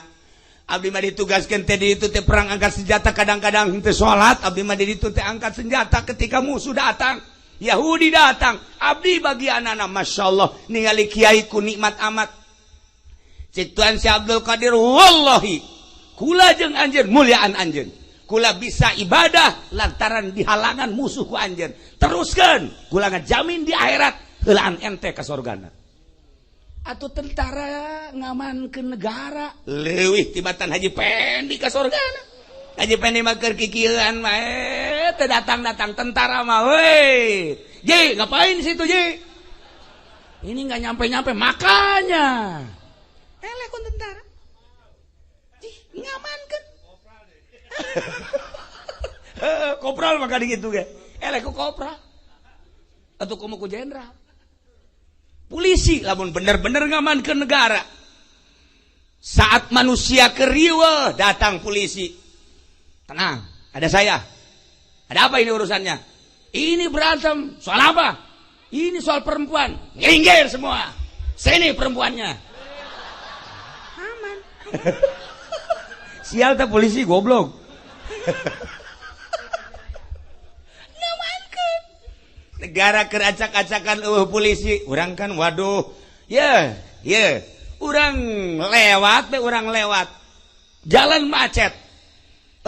Abdi mah ditugaskeun teh di ditu teh perang angkat senjata, kadang-kadang henteu salat abdi mah di ditu teh angkat senjata ketika musuh datang. Yahudi datang, abdi bagianana Masya Allah ningali kiai ku nikmat amat. Cek Tuan Syekh Abdul Qadir, wallahi kula jeung anjeun muliaan anjeun. Kula bisa ibadah lantaran dihalangan musuh ku anjeun. Teruskeun, kula ngajamin di akhirat heulaan ente ka sorgana. Atau tentara ngamankeun negara leuwih tibatan Haji Pendi ka sorgana. Haji Pendi mah keur kikieuan mah teu datang-datang tentara mah weh. Ji, ngapain situ Ji? Ini nggak nyampe-nyampe makanya. Eleh kun tentara. Ji, ngamankeun. Kopral mah kali gitu ge. Eleh ku kopral. Atau komo ku jenderal. Polisi lamun bener-bener ngamankeun negara. Saat manusia keriweuh datang polisi. Tenang, ada saya. Ada apa ini urusannya? Ini berantem. Soal apa? Ini soal perempuan. Minggir semua. Sini perempuannya. Aman. Sial tak polisi goblok. Ngamankeun. Negara keracak-acakan polisi. Urang kan waduh. Ya, ya. Urang lewat, urang lewat. Jalan macet.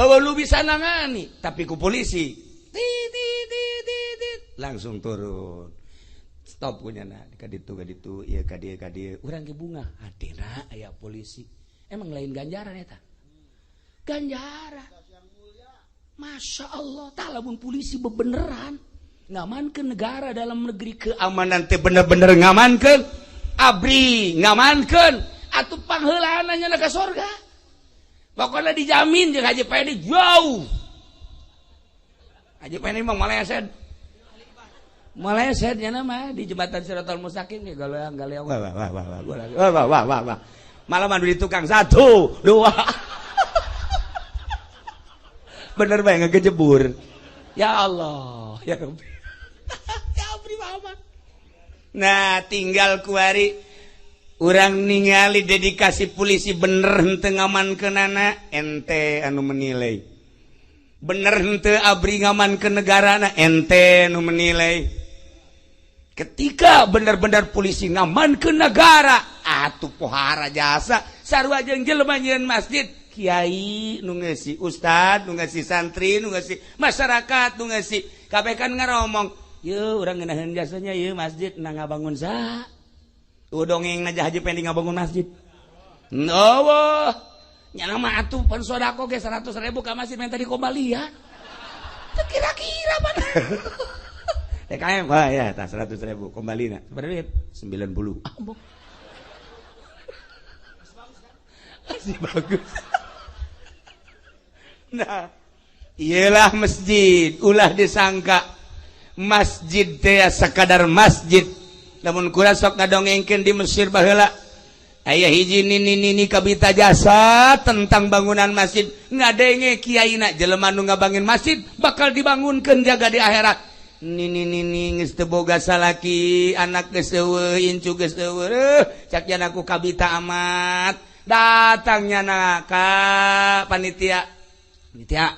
Lu bisa nangani, tapi ku polisi tit, langsung turun. Stop punya na, kaditu kaditu, iya kadieu kadieu. Urang ge bunga, hatina aya polisi. Emang lain ganjaran eta? Ganjaran. Masya Allah, tah lamun polisi bebeneran ngamankeun negara dalam negeri keamanan teh bener-bener ngamankeun, abri ngamankeun, atuh pangheulaanna nya ka sorga. Pokoknya dijamin jeung Haji Pendi jauh. Haji Pendi mah maleset. Maleset nya mah di jembatan Siratal Mustaqim ge galeang galeang wah wah wah wah wah wah wah wah wah. Malah mandu di tukang 1 2. Bener bae ngegejebur. Ya Allah, ya Rabbi. Ya Rabbi Muhammad. Nah, tinggal kuari urang ningali dedikasi polisi bener henteu ngamankeunana, ente anu menilai. Bener henteu abri ngamankeun negarana, ente anu menilai. Ketika bener-bener polisi ngamankeun negara, atuh pohara jasa sarua jeung jelema nyieun masjid, kiai nu ngeusi, ustad nu ngeusi, santri nu ngeusi, masyarakat nu ngeusi, kabeh kan ngaromong, yeuh urang ngeunaheun jasanya ieu masjid na ngabangun saha? Dongeng aja Haji Pendi ngabangun masjid. Oh, nyana mah atuh pan sodako ge 100.000 ka masjid minta dikombalian. Teu kira-kira pan. TKM, wah ya tah 100.000 kombalina. Seberapa duit? 90. Ah, masih bagus. Nah, iyalah masjid, ulah disangka masjid teh sakadar masjid. Namun kula sok ngadongengkeun di Mesir baheula aya hiji nini-nini kabita jasa tentang bangunan masjid, ngadenge kiaina jelema nu ngabangun masjid bakal dibangunkeun jaga di akhirat. Nini-nini geus teu boga salaki, anak geus eueuh, incu geus eueuh, cak jana ku kabita amat. Datangnya na ka panitia. Panitia,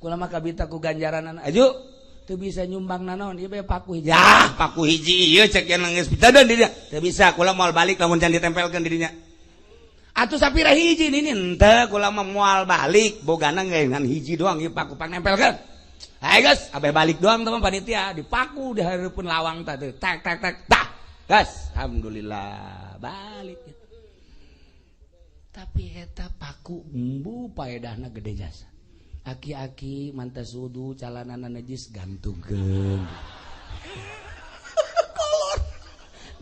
kula mah kabita ku ganjaranana. Aju teu bisa nyumbang nanaon ieu bae paku hiji. Ah, paku hiji ieu cek yang geus pitadeun di dinya. Teu bisa kula moal balik lamun can ditempelkeun di dinya. Atuh sapira hiji nini henteu kula mah moal balik bogana ngan hiji doang ieu paku pangnempelkeun. Hayu geus, abeh balik doang teman panitia dipaku di hareupeun lawang tah teh. Tak tak tak tah. Gas, alhamdulillah balik. Tapi eta paku embu paedahna gede jasa. Aki-aki mantas wudu calanana najis gantungkeun. Kolor.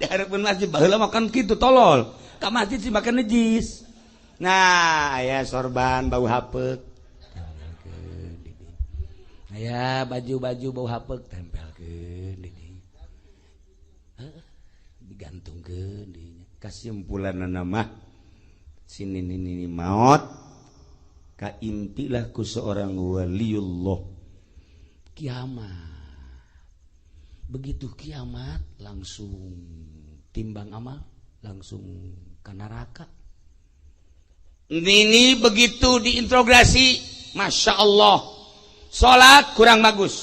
Di hareupeun masjid baheula makan kitu, tolol ka masjid sih makan najis. Nah, aya sorban bau hapeuk, tempelkeun di dieu. Aya baju-baju bau hapeuk, tempelkeun di dieu. Heuh, digantungkeun di dinya. Kasimpulan mah, sini nini maot kaimpilah ku seorang waliullah. Kiamat, begitu kiamat langsung timbang amal, langsung ke neraka. Ini begitu diintrogasi, masya Allah, salat kurang bagus,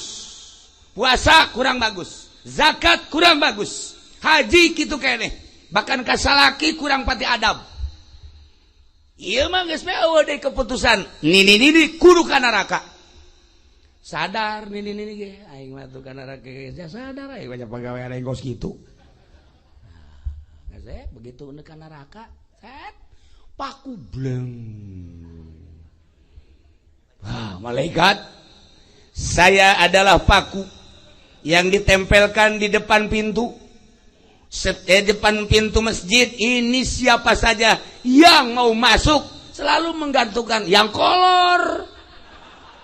puasa kurang bagus, zakat kurang bagus, haji gitu kene, bahkan kasalaki kurang pati adab. Iya mah geus eueuh deui keputusan. Nini nini kudu ka neraka. Sadar nini nini ge, aing mah tuh ka neraka ge sadar, aing banyak pagawean aing kos kitu. Nah, geus begitu ka neraka, set paku bleng. Ah, malaikat, saya adalah paku yang ditempelkan di depan pintu, depan pintu masjid ini. Siapa saja yang mau masuk selalu menggantungkan yang kolor,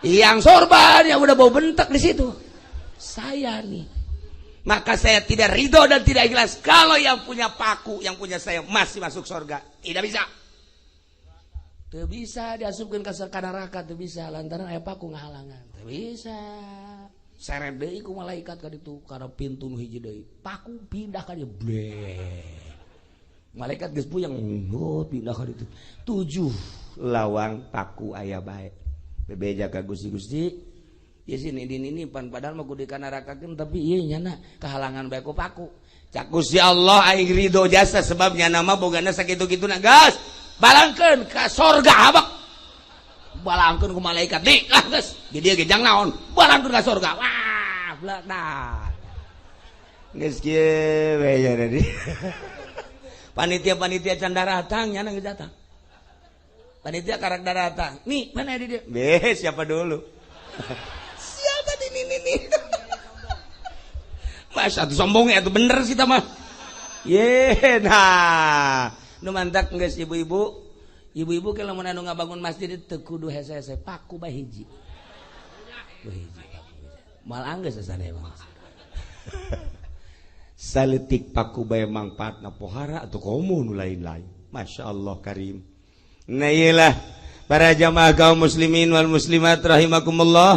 yang sorban, yang udah bau bentak di situ. Saya nih, maka saya tidak ridho dan tidak ikhlas kalau yang punya paku, yang punya saya masih masuk surga. Tidak bisa. Tidak bisa diasupkan ke neraka, tidak bisa lantaran aya paku ngahalangan. Tidak bisa. Seret deui ku malaikat ka ditu, kana pintu nu hiji deui. Paku pindah ka dieu, bleh. Malaikat geus puyeng, oh, pindah ka ditu. Tujuh lawang paku aya bae. Bebeja ka Gusti-Gusti, ya sini ini ini pan padahal mah kudu dikanarakakeun, tapi ieu nyana kahalangan bae ku paku. Cak Gusti Allah, aing ridho jasa sebab nyana mah bogana sakitu-kitu na, gas balangkeun ka sorga, habak balangkeun ku malaikat nih lah, geus di dieu ge jang naon, balangkeun ka sorga. Wah, dah geus kieu we jadi panitia-panitia can daratang, nyana geus datang. Panitia karak daratang nih, mana di dia be, siapa dulu, siapa di ini nih. Mas atuh sombong ya, tuh bener sih mah. Ye, nah, nu mantak geus ibu-ibu, ibu-ibu kalau mun anu ngabangun masjid teu kudu hese-hese, paku bae hiji. Hiji. Mal anggeus sasana emang. Saletik paku bae mangfaatna pohara atau komo nu lain-lain. Masya Allah karim. Nah, iyalah para jamaah kaum muslimin wal muslimat rahimakumullah,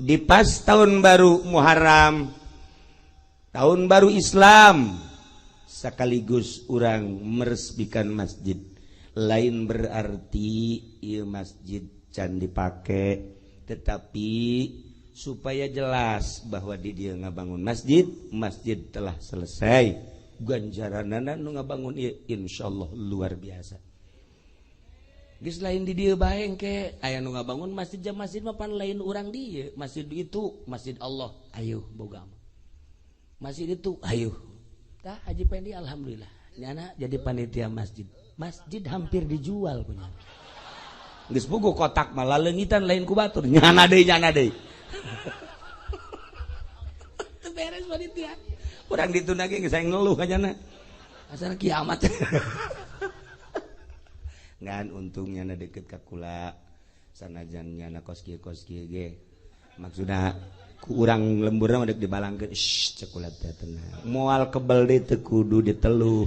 di pas tahun baru Muharram, tahun baru Islam, sekaligus urang meresmikan masjid. Lain berarti ieu masjid can dipake, tetapi supaya jelas bahwa di dia ngabangun masjid, masjid telah selesai. Ganjaranana nu ngabangun ieu insyaallah luar biasa. Geus lain di dieu bae, engke aya nu ngabangun masjid, jam masjid mah pan lain urang dieu. Masjid itu masjid Allah, ayo boga masjid itu, ayo. Tah, Haji Pendi alhamdulillah nyana jadi panitia masjid. Masjid hampir dijual punya. Geus puguh kotak malah leungitan lain ku batur. Nyana deui, nyana deui. Teu beres panitia. Urang ditunda ge geus ngeluh ka nyana. Asal kiamat. Ngan untungnya na deket ka kula, sanajan nyana kos kieu, kos kieu ge. Maksudna ku urang lemburna mah dek dibalangkeun. Shh, cek kula teh tenang. Moal kebel deui, teu kudu diteluh.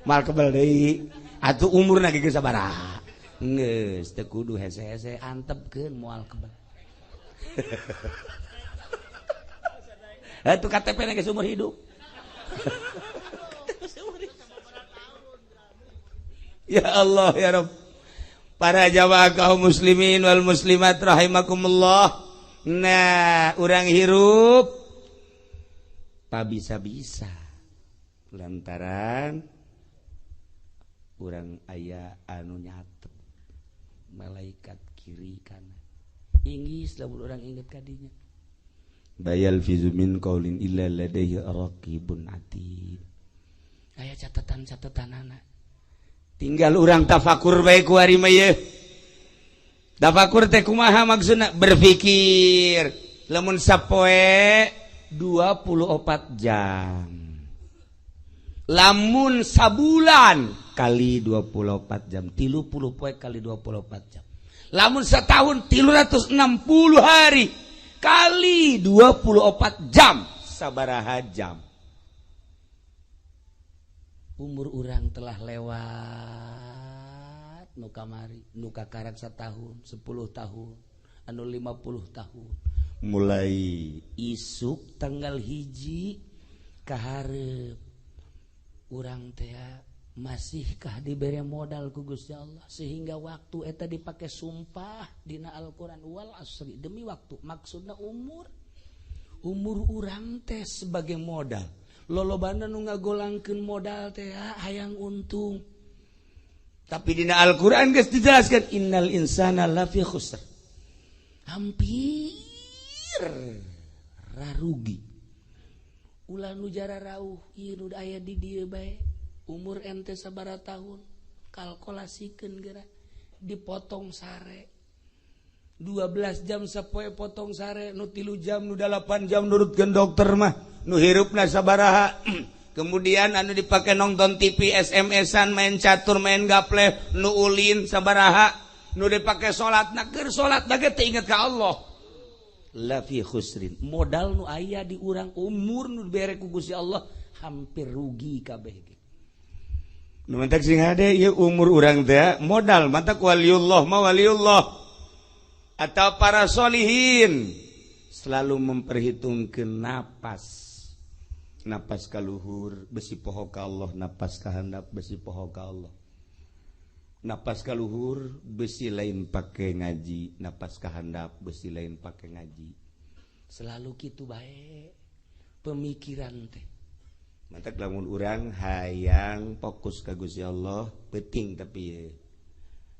Mal kebel deui atuh, umurna ge geus sabaraha, geus teu kudu hese-hese, antepkeun, moal kebel. Atuh KTP na geus umur hidup. KTP umur hidup. Ya Allah ya Rabb. Para jamaah kaum muslimin wal muslimat rahimakumullah. Nah, urang hirup pa bisa-bisa lantaran urang aya anu nyatet, malaikat kiri kanan. Inggis lamun urang inget kadinya. Ma yalfizu min qaulin illa ladaihi raqibun atid. Aya catatan-catatan anak. Tinggal urang tafakur bae ku ari mah ye. Tafakur teh kumaha maksudna? Berpikir lamun sapoe 24 jam. Lamun sabulan kali 24 jam, 30 poe kali 24 jam. Lamun setahun 360 hari kali 24 jam, sabaraha jam? Umur urang telah lewat nu kamari, nu kakarak setahun, 10 tahun, anu 50 tahun. Mulai isuk tanggal 1 kaharep urang teh masihkah diberi modal ku Gusti Allah sehingga waktu eta dipake sumpah dina Al-Qur'an, wal asri, demi waktu, maksudna umur. Umur urang teh sebagai modal. Lolobana nu ngagolangkeun modal teh hayang untung, tapi dina Al-Qur'an geus dijelaskan innal insana lafi khusr, hampir rarugi. Ulah nu jara rauh ieu nu aya di dieu bae. Umur ente sabaraha tahun, kalkulasikeun geura, dipotong sare 12 jam sapoe, potong sare nu 3 jam, nu 8 jam nurutkeun dokter mah. Nu hirupna sabaraha? Kemudian anu dipakai nonton TV, SMS-an, main catur, main gaple, nu ulin sabaraha? Nu dipakai salat, na keur salat ge teu inget ka Allah. Lafi khusrin. Modal nu aya di urang, umur nu dibere ku Gusti Allah, hampir rugi kabeh ge. Nu mantak sing hade ieu umur urang teh modal. Mantak waliullah mah, waliullah atau para solihin selalu memperhitungkan napas. Napas kaluhur besi poho ka Allah, napas kahandap besi poho ka Allah. Napas kaluhur besi lain pake ngaji, napas kahandap besi lain pake ngaji. Selalu kitu bae pemikiran teh. Mantak lamun urang hayang fokus ka Gusti Allah penting, tapi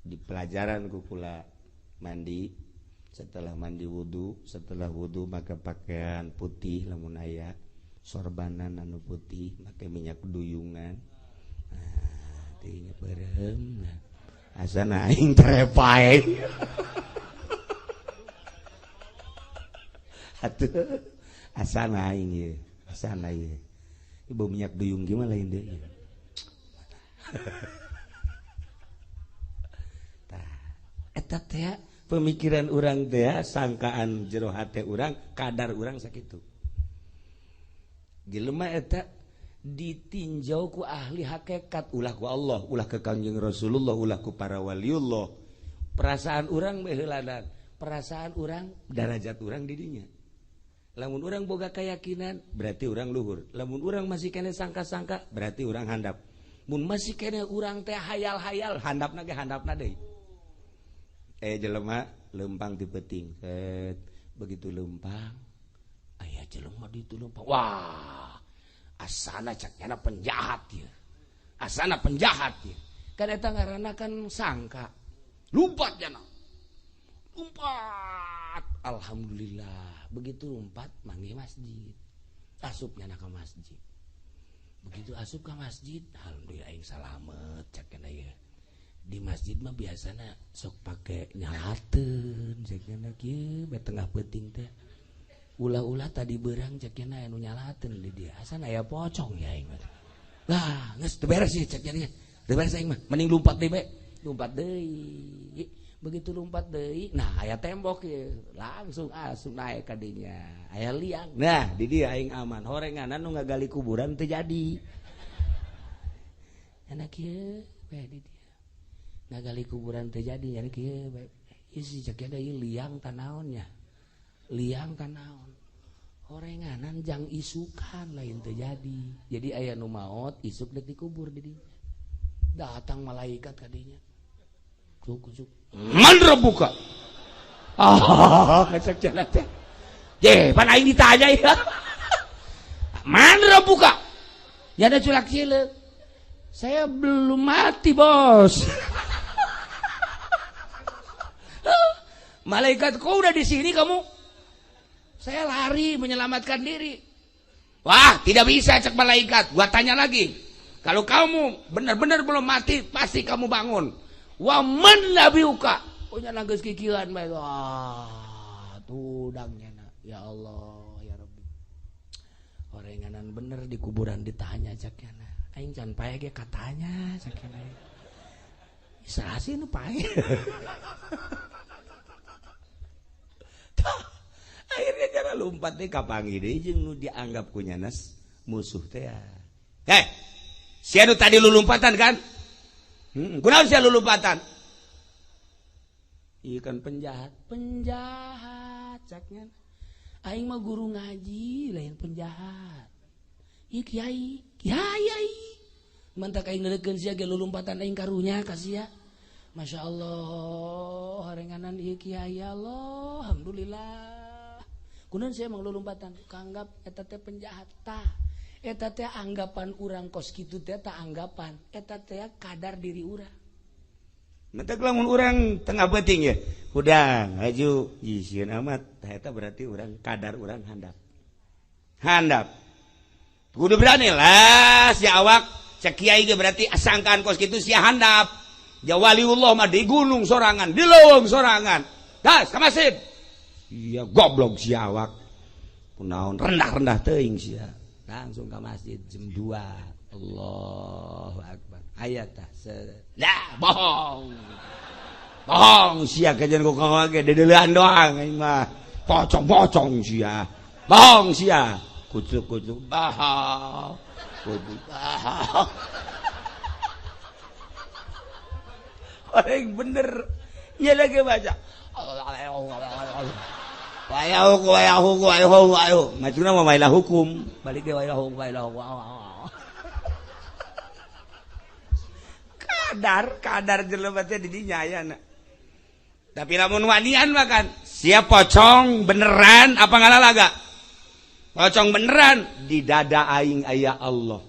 di pelajaran ku kula mandi, setelah mandi wudu, setelah wudu maka pakaian putih, lamun aya sorbanan anu putih, make minyak duyungan. Nah, teuing beureum. Nah, asana aing terepae atuh, asana aing ieu, asana ieu ibu minyak duyung gimana lain deui. Tah eta teh pemikiran urang teh, sangkaan jero hate urang, kadar urang sakitu. Jelema eta ditinjau ku ahli hakikat, ulah ku Allah, ulah ke Kangjeng Rasulullah, ulah ku para waliullah. Perasaan urang baheulanan, perasaan urang, darajat urang di dinya. Lamun urang boga keyakinan berarti urang luhur. Lamun urang masih kene sangka-sangka berarti urang handap. Mun masih kene urang teh hayal-hayal, handapna ge handapna deui. Jelema lempang di peuting. Set, begitu lempang aya jelema di itu lempang. Wah, asana cak nyana penjahat ieu. Asana penjahat ieu. Kan eta ngaranna kan sangka. Lompat jana. Lompat. Alhamdulillah. Begitu lompat manggih masjid. Asup nyana ka masjid. Begitu asup ka masjid, alhamdulillah aing salamet cak nyana ieu. Di masjid mah biasana sok pake nyalateun cek nyana kieu bae tengah peuting teh. Ulah-ulah tadi berang cek nyana anu nyalateun di dia. Asana aya pocong ya aing mah. Lah, geus teu beres sih cek nyana. Teu beres aing mah, mending lompat deui bae. Lompat deui. Begitu lompat deui, nah aya tembok ieu, langsung asup naik ka dinya. Aya liang. Nah, di dia aing aman. Horenganan nu ngagali kuburan teu jadi. Enak kieu bae di dia. Ngagali kuburan teu jadi, nya kieu bae. Ieu si cek ieu liang tanaonnya. Liang tanaon. Horenganan jang isukan lain teu jadi. Jadi aya nu maot isuk deuk dikubur di dinya. Datang malaikat ka dinya. Cuk cuk. Man rabbuka? Ah, ngecek jalan teh. Ye, pan aing ditanya ya. Man rabbuka? Ya ada culak cileuk. Saya belum mati, Bos. Malaikat, kok udah di sini kamu? Saya lari menyelamatkan diri. Wah, tidak bisa cek malaikat. Gua tanya lagi. Kalau kamu benar-benar belum mati, pasti kamu bangun. Wa man nabiuka? Punya nanggeus kikieuan bae. Wah, tudangnya na. Ya Allah, ya Rabbi. Can bener di kuburan ditanya caknya. Aing can paeh ge katanya caknya. Saha sih nu paeh? Akhirnya cara lompat deh kapanggih deui jeung nu dianggap ku nyanas musuh teh. Heh, sia nu tadi lu lompatan kan? Kunaon sia lu lompatan? Ieu kan penjahat, penjahat caknya. Aing mah guru ngaji lain penjahat. Ieu kiai, kiai. Mantak aing neurekeun sia ge lulumpatan aing karunya ka sia. Masya Allah, harenganan ieu kiai Allah, alhamdulillah. Kunaon sia emang lulumpatan? Kanggap eta teh penjahat tah. Eta teh anggapan urang kos kitu teh tah anggapan, eta teh kadar diri urang. Mentak lamun urang tengah peuting ya, hudang haju sieun amat, tah eta berarti urang kadar urang handap. Handap. Kudu berani lah si awak, cek kiai ge berarti sangkaan kos kitu sia handap. Ja waliullah mah di gunung sorangan, di leuweung sorangan. Das ka masjid. Iya goblok si awak. Kunaon rendah-rendah teuing sia. Langsung ke masjid jam 2. Allahu akbar. Ayat tah. Lah bohong. Bohong sia kajian ku kawage dedeulean doang aing mah. Pocong-pocong sia. Bohong sia. Kucuk-kucuk bohong. Kucuk bohong. Orang bener. Nya lagi baca. Wayahu wayahu wayahu wayahu. Macuna mah wailah hukum. Balik ge wailah hukum wailah hukum. Kadar kadar jelema teh di dinya ayana. Tapi lamun wanian mah kan siap pocong beneran apa ngalalaga? Pocong beneran di dada aing aya Allah.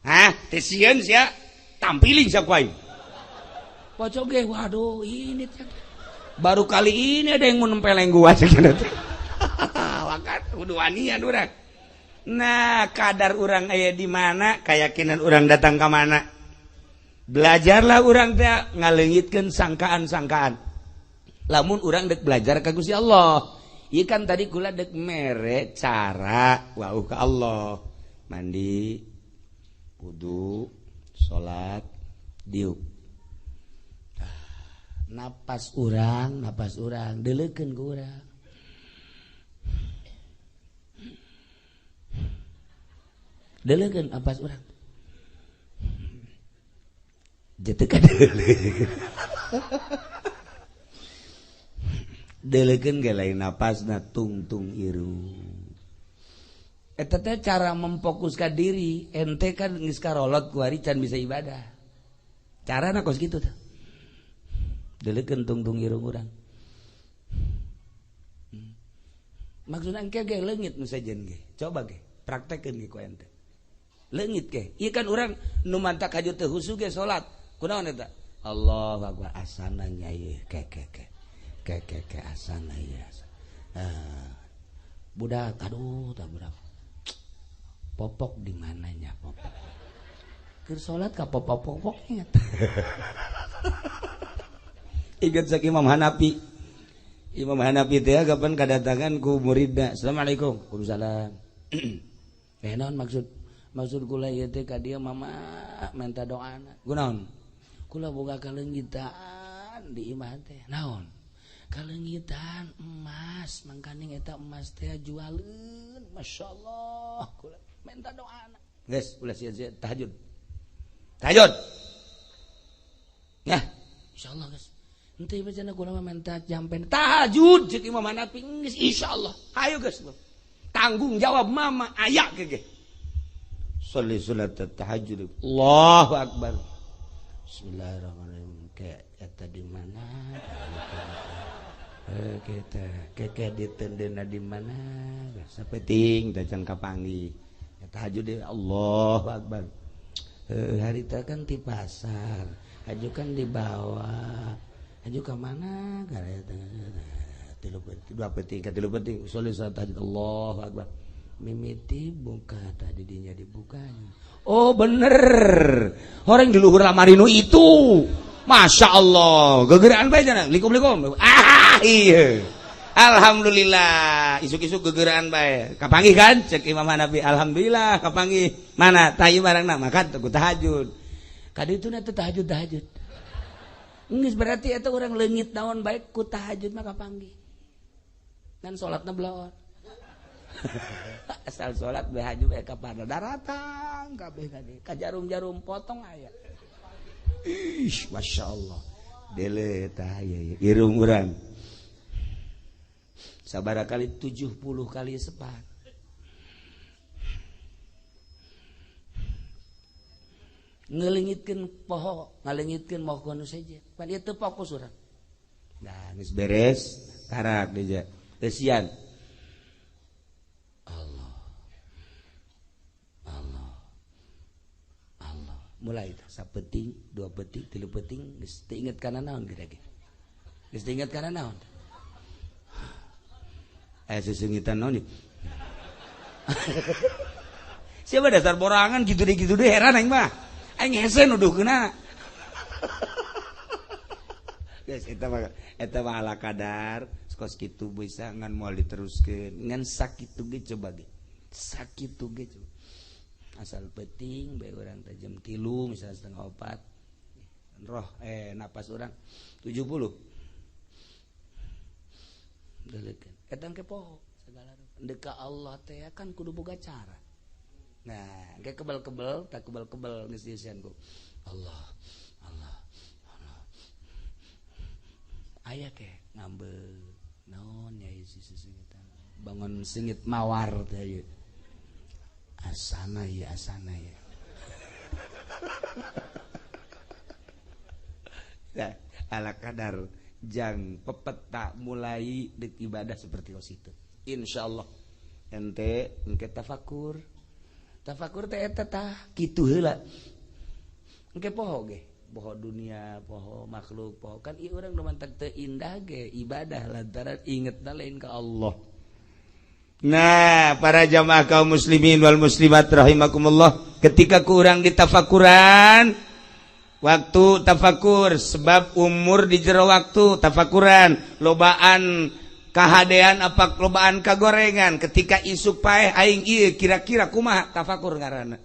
Hah, teh sieun sia tampiling sia ku aing. Pocong ge waduh ini teh. Baru kali ini ada yang mau nempeleng gua cek teh. Wakat kudu wanian urang. Nah, kadar urang aya di mana, keyakinan urang datang ka mana. Belajarlah urang teh ngaleungitkeun sangkaan-sangkaan. Lamun urang dek belajar ka Gusti Allah. Ieu kan tadi kula dek mere cara wauh ka Allah. Mandi, wudu, salat, diuk. Napas urang, deleukeun ku urang. Deleukeun napas urang. Jatuh ka deuleukeun. Deleukeun ge lain napasna tungtung irung. Eta teh cara memfokuskan diri, ente kan geus karolot ku ari can bisa ibadah. Carana kos kitu teh. Deleukeun tungtung irung urang. Maksudna engke ge leungit nu sejen ge. Coba ge, praktekkeun ge ku ente. Leungit ge. Ieu kan urang nu mantak haju teu husu ge salat. Kunaon eta? Allahu akbar asana nya ieu ke ke ke. Ke ke ke asana ieu. Budak aduh tah budak. Popok di mananya popok? Keur salat ka popok-popok ingat. Ingat sak Imam Hanafi. Imam Hanafi teh kapan kadatangan ku muridna. Assalamualaikum. Waalaikumsalam. Naon maksud kula ieu teh ka dieu mama minta doana. Kunaon? Kula boga kaleungitan di imah teh. Naon? Kaleungitan emas, mangkaning eta emas teh jualeun. Masyaallah, kula minta doana. Geus, ulah sia-sia tahajud. Tahajud. Yah, insyaallah geus. Henteu ieu cenah kula mah minta jampen tahajud cek Imam Hanafi geus insyaallah. Hayu geus. Tanggung jawab mama aya ke ge. Sholli salat tahajud. Allahu akbar. Bismillahirrahmanirrahim. Ke eta di mana? Kita keke ditendena di mana? Sapeting teh can kapanggih. Tahajud deh Allahu akbar. Harita kan di pasar, haju kan di bawah. Haju ka mana? Tilu penting, dua penting, tilu penting. Sholli salat tahajud Allahu akbar. Mimiti buka tadi dinya dibukanya. Oh bener. Orang di luhur lamarinu itu. Masya Allah, gegeraan bae cenah. Likum-likum. Ah iya. Alhamdulillah isuk-isuk gegeraan bae kapanggih kan cek Imam Hanafi, alhamdulillah kapanggih mana tayu barangna maka ku tahajud kaditu na teh tahajud tahajud geus berarti eta urang leungit naon bae ku tahajud mah kapanggih ngan salatna bloon asal salat bae haju bae ka daratang kabeh kadi ka jarum-jarum potong aya. Ih, Masya Allah dele tah ieu irung urang sabara kali 70 kali sepat ngelingitkeun poho ngalengitkeun moho nu sejen pan ieu teu fokus urang. Nah geus beres karak deja eusian Allah Allah Allah mulai sapeting dua peting tilu peting geus teu inget kana naon geura ge geus teu inget kana naon sesengitan naon siapa dasar borangan gitu deh heran aing mah aing hese nuduhkeunana geus eta mah ala kadar kos kitu bisa ngan moal diteruskeun ngan sakitu ge coba ge sakitu ge coba asal penting bae urang teh jam 3 misalnya 3:30 roh napas urang 70 deulekeun eta engke poho segala rupa deka Allah teh kan kudu boga cara. Nah engke kebel-kebel tak kebel-kebel geus dieusian ku Allah Allah Allah aya ke ngambek naon ya sisi-sisi bangun singit mawar teh ieu asana ya asana ya. Nah, ala kadar jang pepeta mulai dek ibadah seperti itu insyaallah ente engke tafakur tafakur teh eta tah kitu heula engke poho ge poho dunia poho makhluk poho kan ieu urang nu mantak teu indah ge ibadah lantaran ingetna lain ka Allah. Nah para jamaah kaum muslimin wal muslimat rahimakumullah, ketika kurang ditafakuran waktu tafakur sebab umur di jero waktu tafakuran lobaan kahadean apa lobaan kagorengan ketika isuk paeh aing ieu kira-kira kumaha tafakur ngaranna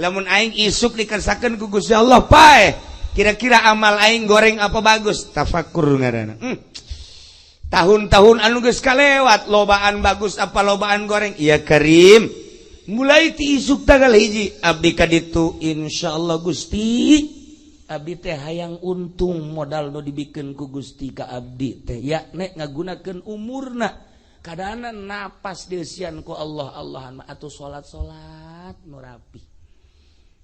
lamun aing isuk dikersakeun ku Gusti Allah paeh kira-kira amal aing goreng apa bagus tafakur ngaranna. Tahun-tahun anu geus kalewat lobaan bagus apa lobaan goreng iya Karim mulai ti isuk tanggal hiji abdi kaditu insyaallah Gusti abdi teh hayang untung modal nu dibikeun ku Gusti ka abdi teh ya nek ngagunakeun umurna kadana napas dieusian ku Allah Allahan mah atuh salat-salat nu rapi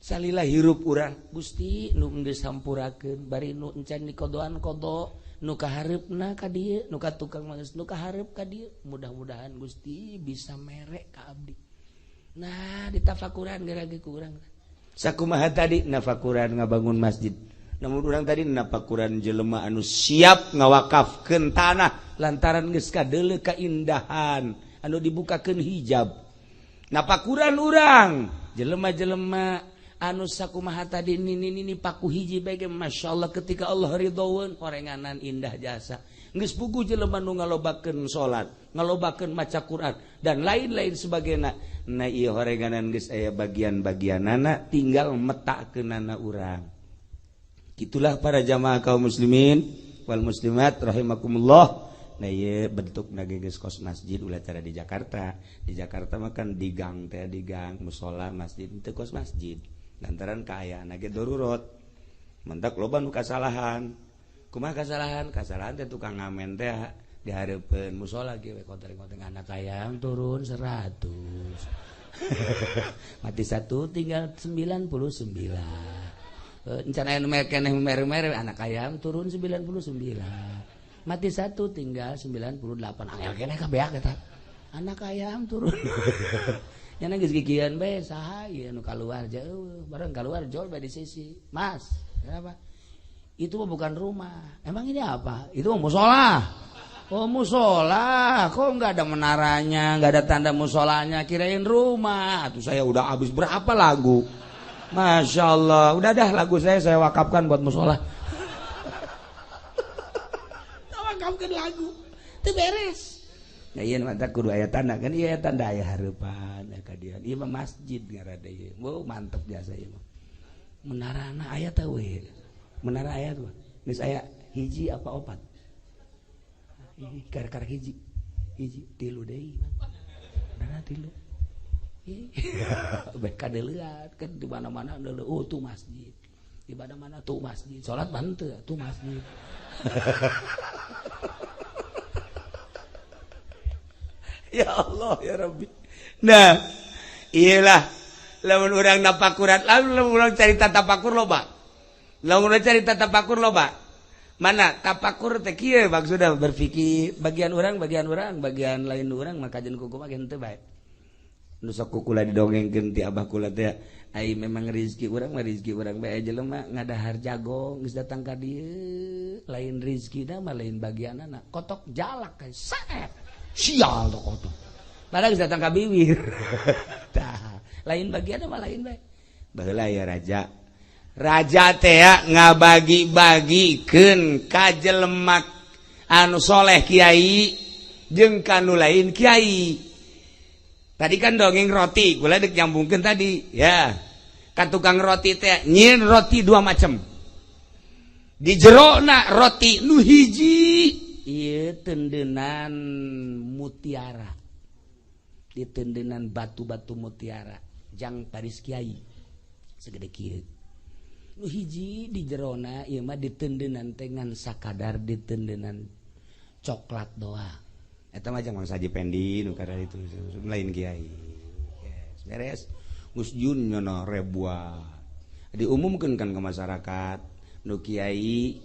salila hirup urang Gusti nu geus hampurakeun bari nu encan dikodoan kodo nu kahareupna ka dieu nu ka tukang manis nu kahareup ka dieu mudah-mudahan Gusti bisa merek ka abdi. Nah ditafakuran geura ge ku urang sakumaha tadi nafakuran ngabangun masjid namun urang tadi nafakuran jelema anu siap ngawakafkeun tanah lantaran geus kadeuleu kaindahan anu dibukakeun hijab nafakuran urang jelema-jelema anu sakumaha tadi nini paku hiji bae ge masyaallah ketika Allah ridhoeun horenganan indah jasa geus puguh jelema nu ngalobakeun salat ngalobakeun maca Quran dan lain-lain sebagainya. Nah ieu horenganan geus aya bagian-bagianana tinggal metakeunana urang. Itulah para jamaah kaum muslimin wal muslimat rahimakumullah. Nah ieu bentukna ge geus kos masjid ulah cara di Jakarta. Di Jakarta mah kan di gang teh di gang musala masjid teu kos masjid. Lantaran kaayaan ge darurat. Mentak loba nu kasalahan. Kumaha kasalahan? Kasalahan teh tukang ngamen teh di hareupeun musala ge we konteng-konteng anak ayam turun 100. Mati satu tinggal 99. Encan aya nu keneh mere-mere anak ayam turun 99. Mati satu tinggal 98. Angel keneh kabeak eta. Anak ayam turun. Nya geus gigian bae saha ieu nu kaluar jauh, bareng kaluar jol bae di sisi. Mas, kenapa? Itu mah bukan rumah. Emang ini apa? Itu mah musola. Oh musola, kok nggak ada menaranya, nggak ada tanda musolanya, kirain rumah. Tuh saya udah habis berapa lagu. Masya Allah, udah dah lagu saya wakafkan buat musola. Wakafkan lagu. Teu beres. Nah ieu mah kudu aya tanda kan ieu tanda aya hareupan aya kadieu. Ieu mah masjid ngaranna ieu. Wow, mantep jasa ieu mah. Menarana aya teh we. Menara aya tuh. Geus aya hiji apa opat? Kar-kar hiji. Hiji tilu deui mah. Menara tilu. Baik kadeuleut kan di mana-mana deuleu oh tuh masjid. Di mana-mana tuh masjid. Salat mah teu tuh masjid. Ya Allah ya Rabbi. Nah, iyalah lamun urang napakuran, lamun urang carita tapakur loba. Lamun urang carita tapakur loba. Mana tapakur teh kieu maksudna berpikir bagian urang, bagian lain urang maka jeung kuku mah henteu bae. Nu sok kukula didongengkeun ti abah kula teh ai memang rezeki urang mah rezeki urang bae jelema ngadahar jagong geus datang ka dieu lain rezekina mah lain bagianana kotok jalak saet sial tuh kotok padahal geus datang ka bibir tah lain bagianna mah lain bae baheula ya raja raja teh ngabagi-bagikeun ka jelema anu soleh kiai jeung ka nu lain kiai. Tadi kan dongeng roti, gula dek nyambungkeun tadi, ya. Ka tukang roti teh nyieun roti dua macam. Di jerona roti nu hiji ieu tendenan mutiara. Di tendenan batu-batu mutiara jang Paris Kiai. Segede kieu. Nu hiji di jerona ieu mah ditendenan teh ngan sakadar ditendenan coklat doang. Eta mah jang Mang Saji Pendi nu kada itu lain kiai. Yes, beres. Geus jun nyono ribuan. Diumumkeun kan ke masyarakat nu kiai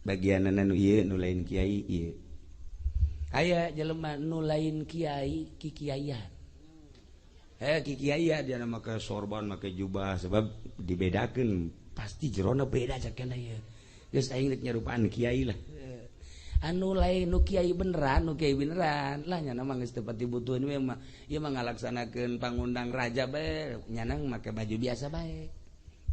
bagianana nu ieu nu lain kiai ieu. Aya jelema nu lain kiai kikiaian. Kikiaian dia make sorban make jubah sebab dibedakeun pasti jerona beda cakena ieu. Geus aing rek nyarupaan kiai lah. Anu lain nu kiai beneran lah nyana mah geus teu pati butuheun we mah ieu mah ngalaksanakeun pangundang raja bae nyana make baju biasa bae.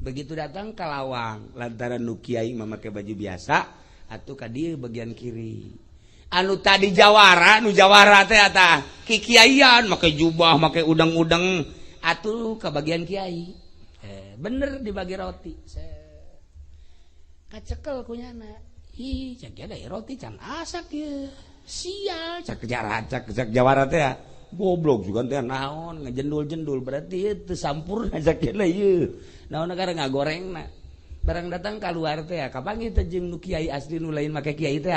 Begitu datang ka lawang lantaran nu kiai mah make baju biasa atuh ka dieu bagian kiri. Anu tadi jawara nu jawara teh tah kikiaian make jubah make udang-udang atuh ka bagian kiai. Bener dibagi roti. Kacekel ku nyana. Ih, cak ada roti can asak ya. Sial, cak jara, cak jawara teh ya. Goblok juga teh naon ngejendul-jendul berarti itu sampurna cak ieu ieu. Naon karena ngagorengna. Barang datang keluar teh kapan teh jeung nu kiai asli nu lain make kiai teh.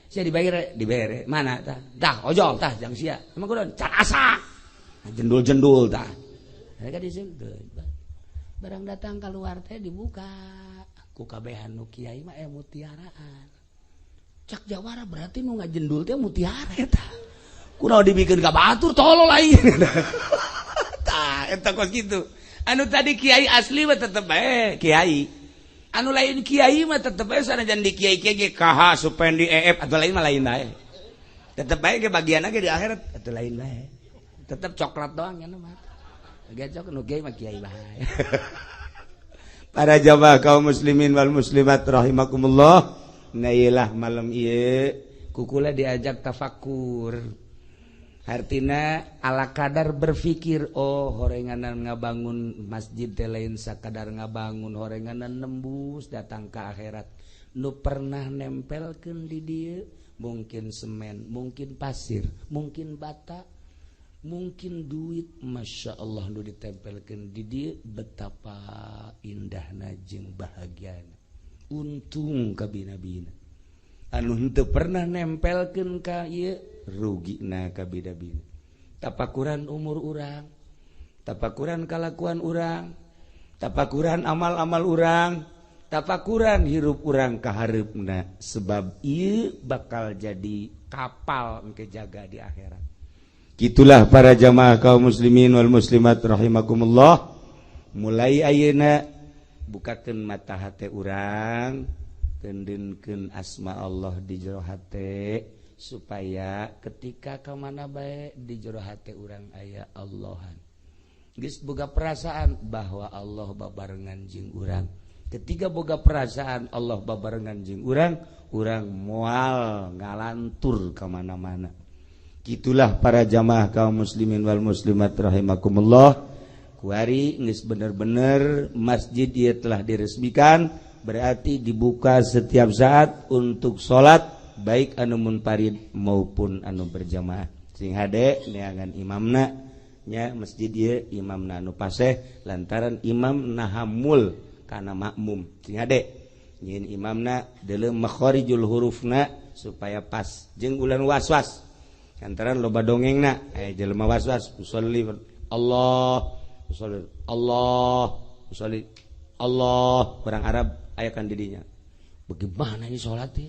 Sia dibayar, dibere. Mana tah? Tah ojol tah jang sia. Emang kudu can asak. Jendul-jendul tah. Mereka disebut. Barang datang keluar teh dibuka. Ku kabehan nu kiai mah mutiaraan. Cak jawara berarti nu ngajendul teh mutiara eta. Kunaon dibikeun ka batur tolol lain. Tah eta kos kitu. Anu tadi kiai asli mah tetep bae kiai. Anu lain kiai mah tetep bae sanajan di kiai-kiai ge KH Supendi EF atau lain mah lain bae. Tetep bae ge bagianna ge di akhirat atau lain bae. Tetep coklat doang nya mah. Bagian coklat nu kiai mah kiai bae. Para jamaah kaum muslimin wal muslimat rahimakumullah. Nah iyalah malam ieu kukula diajak tafakur. Artina ala kadar berpikir oh horenganan ngabangun masjid teh lain sakadar ngabangun horenganan nembus datang ke akhirat. Nu pernah nempelkeun di dieu mungkin semen, mungkin pasir, mungkin bata, mungkin duit. Masya Allah nu ditempelkan di dia betapa indahna jeung bahagiana. Untung kabina-bina anu henteu pernah nempelkeun ka ieu rugina kabina-bina. Tapakuran umur urang, tapakuran kalakuan urang, tapakuran amal-amal urang, tapakuran hirup urang kahareupna sebab ieu bakal jadi kapal engke jaga di akhirat. Gitulah para jamaah kaum muslimin wal muslimat rahimakumullah. Mulai ayeuna bukakeun mata hate urang, tendenkeun asma Allah di jero hate supaya ketika ka mana bae di jero hate urang aya Allahan. Geus boga perasaan bahwa Allah babarengan jeung urang. Ketika boga perasaan Allah babarengan jeung urang, urang moal ngalantur ka mana-mana. Gitulah para jamaah kaum muslimin wal muslimat rahimakumullah. Kuari geus bener-bener masjid ieu telah diresmikan, berarti dibuka setiap saat untuk salat baik anu munfarid maupun anu berjamaah. Sing hade neangan imamna nya masjid ieu imamna anu paseh lantaran imam nahamul kana makmum. Sing hade nyieun imamna deuleu makharijul hurufna supaya pas jeung ulah was-was. Lantaran loba dongengna aya jelema was-was usolli Allah usolli Allah usolli Allah orang Arab aya kan didinya. Bagaimana ini sholat ya?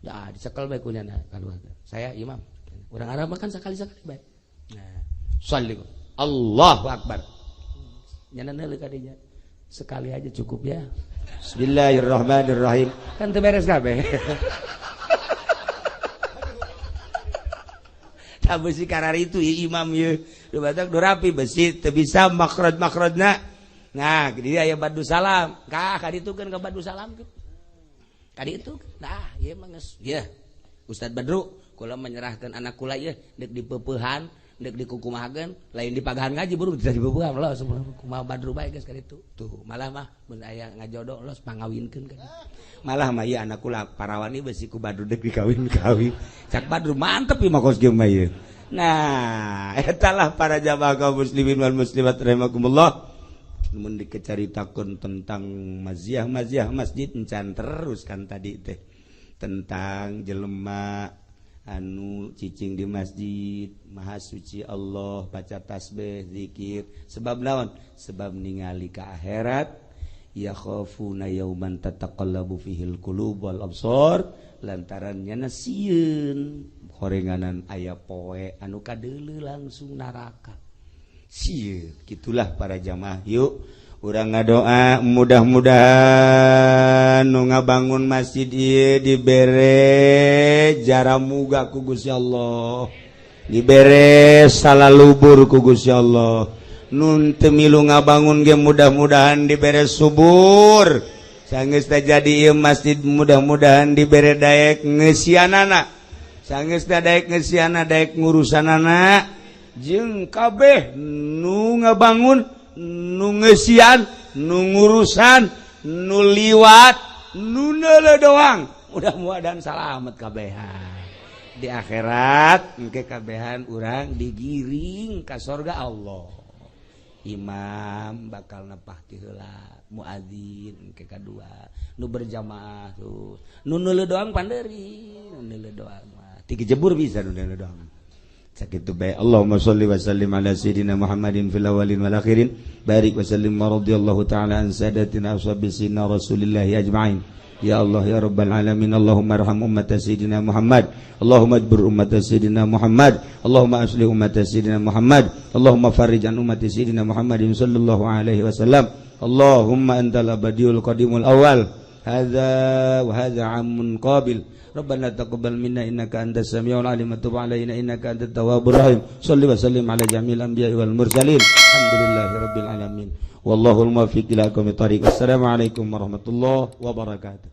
Ya dicekel bae ku nyana kaluar. Saya imam. Orang Arab makan sekali-sekali bae. Nah, sholli Allahu akbar. Nyana neuleuh ka dinya. Sekali aja cukup ya. Bismillahirrahmanirrahim. Kan teu beres kabeh. Tah besi karar itu imam ieu. Du batak du rapi besi teu bisa makhraj-makhrajna. Nah, jadi aya badu salam. Kah ka ditu keun ka badu salam keun. Ka ditu. Nah, ieu mah geus. Yeuh. Ustad Badru kula menyerahkan anak kula ieu deuk dipeupehan, deuk dikukumahakeun, lain dipagahan ngaji buru bisa dipeupehan los kumaha Badru bae geus ka ditu. Tuh, malah mah mun aya ngajodoh los pangawinkeun ka ditu. Malah mah ieu anak kula parawani besi ku Badru deuk dikawin-kawin. Cak Badru mantep ieu mah kos kieu mah ieu. Nah, eta lah para jamaah kaum muslimin wal muslimat rahimakumullah. Mun dikecaritakeun tentang maziah-maziah masjid encan terus kan tadi teh tentang jelema anu cicing di masjid maha suci Allah baca tasbih zikir sebab naon sebab ningali ka akhirat ya khafuna yauman tataqallabu fihil qulub wal absar lantaran nyana sieun horenganan aya poe anu kadeuleu langsung neraka. Sieun gitulah para jamaah. Yuk urang ngadoa mudah-mudahan nu ngabangun masjid ieu dibere jaramuga ku Gusti Allah, dibere salalubur ku Gusti Allah. Nun teu milu ngabangun ge mudah-mudahan dibere subur. Sanggeus teh jadi ieu masjid mudah-mudahan dibere daek ngeusianana. Sanggeus teh daek ngeusiana daek ngurusanana jeung kabeh nu ngabangun nu ngeusian nu ngurusan nu liwat nu neuleuh doang mudah-mudahan salamet kabehan di akhirat engke kabehan urang digiring ka sorga Allah. Imam bakal nepah ti heula, muadzin engke kadua, nu berjamaah tuh nu neuleuh doang panderi, nu neuleuh doang mah tiga jebur bisa nu neuleuh doang. Sakitu bae. Allahumma sholli wa sallim ala sayyidina Muhammadin fil awwalin wal akhirin. Barik wa sallim wa radhiyallahu ta'ala an sadatina ashabi sayyidina Rasulillah ajma'in. Ya Allah ya Rabbal alamin. Allahumma arham ummat sayyidina Muhammad. Allahumma ajbur ummat sayyidina Muhammad. Allahumma aslih ummat sayyidina Muhammad. Allahumma farrij an ummati sayyidina Muhammadin sallallahu alaihi wasallam. Allahumma antal abadiul qadimul awal. Hadza wa hadza amun qabil. Rabbana taqabbal minna innaka antas samiul alim wa tub alaina innaka antat tawwabur rahim. Shalli wa sallim ala jami'il anbiya'i wal mursalin. Alhamdulillahi rabbil alamin. Wallahul muwaffiq ila aqwamit thariq. Wassalamualaikum warahmatullahi wabarakatuh.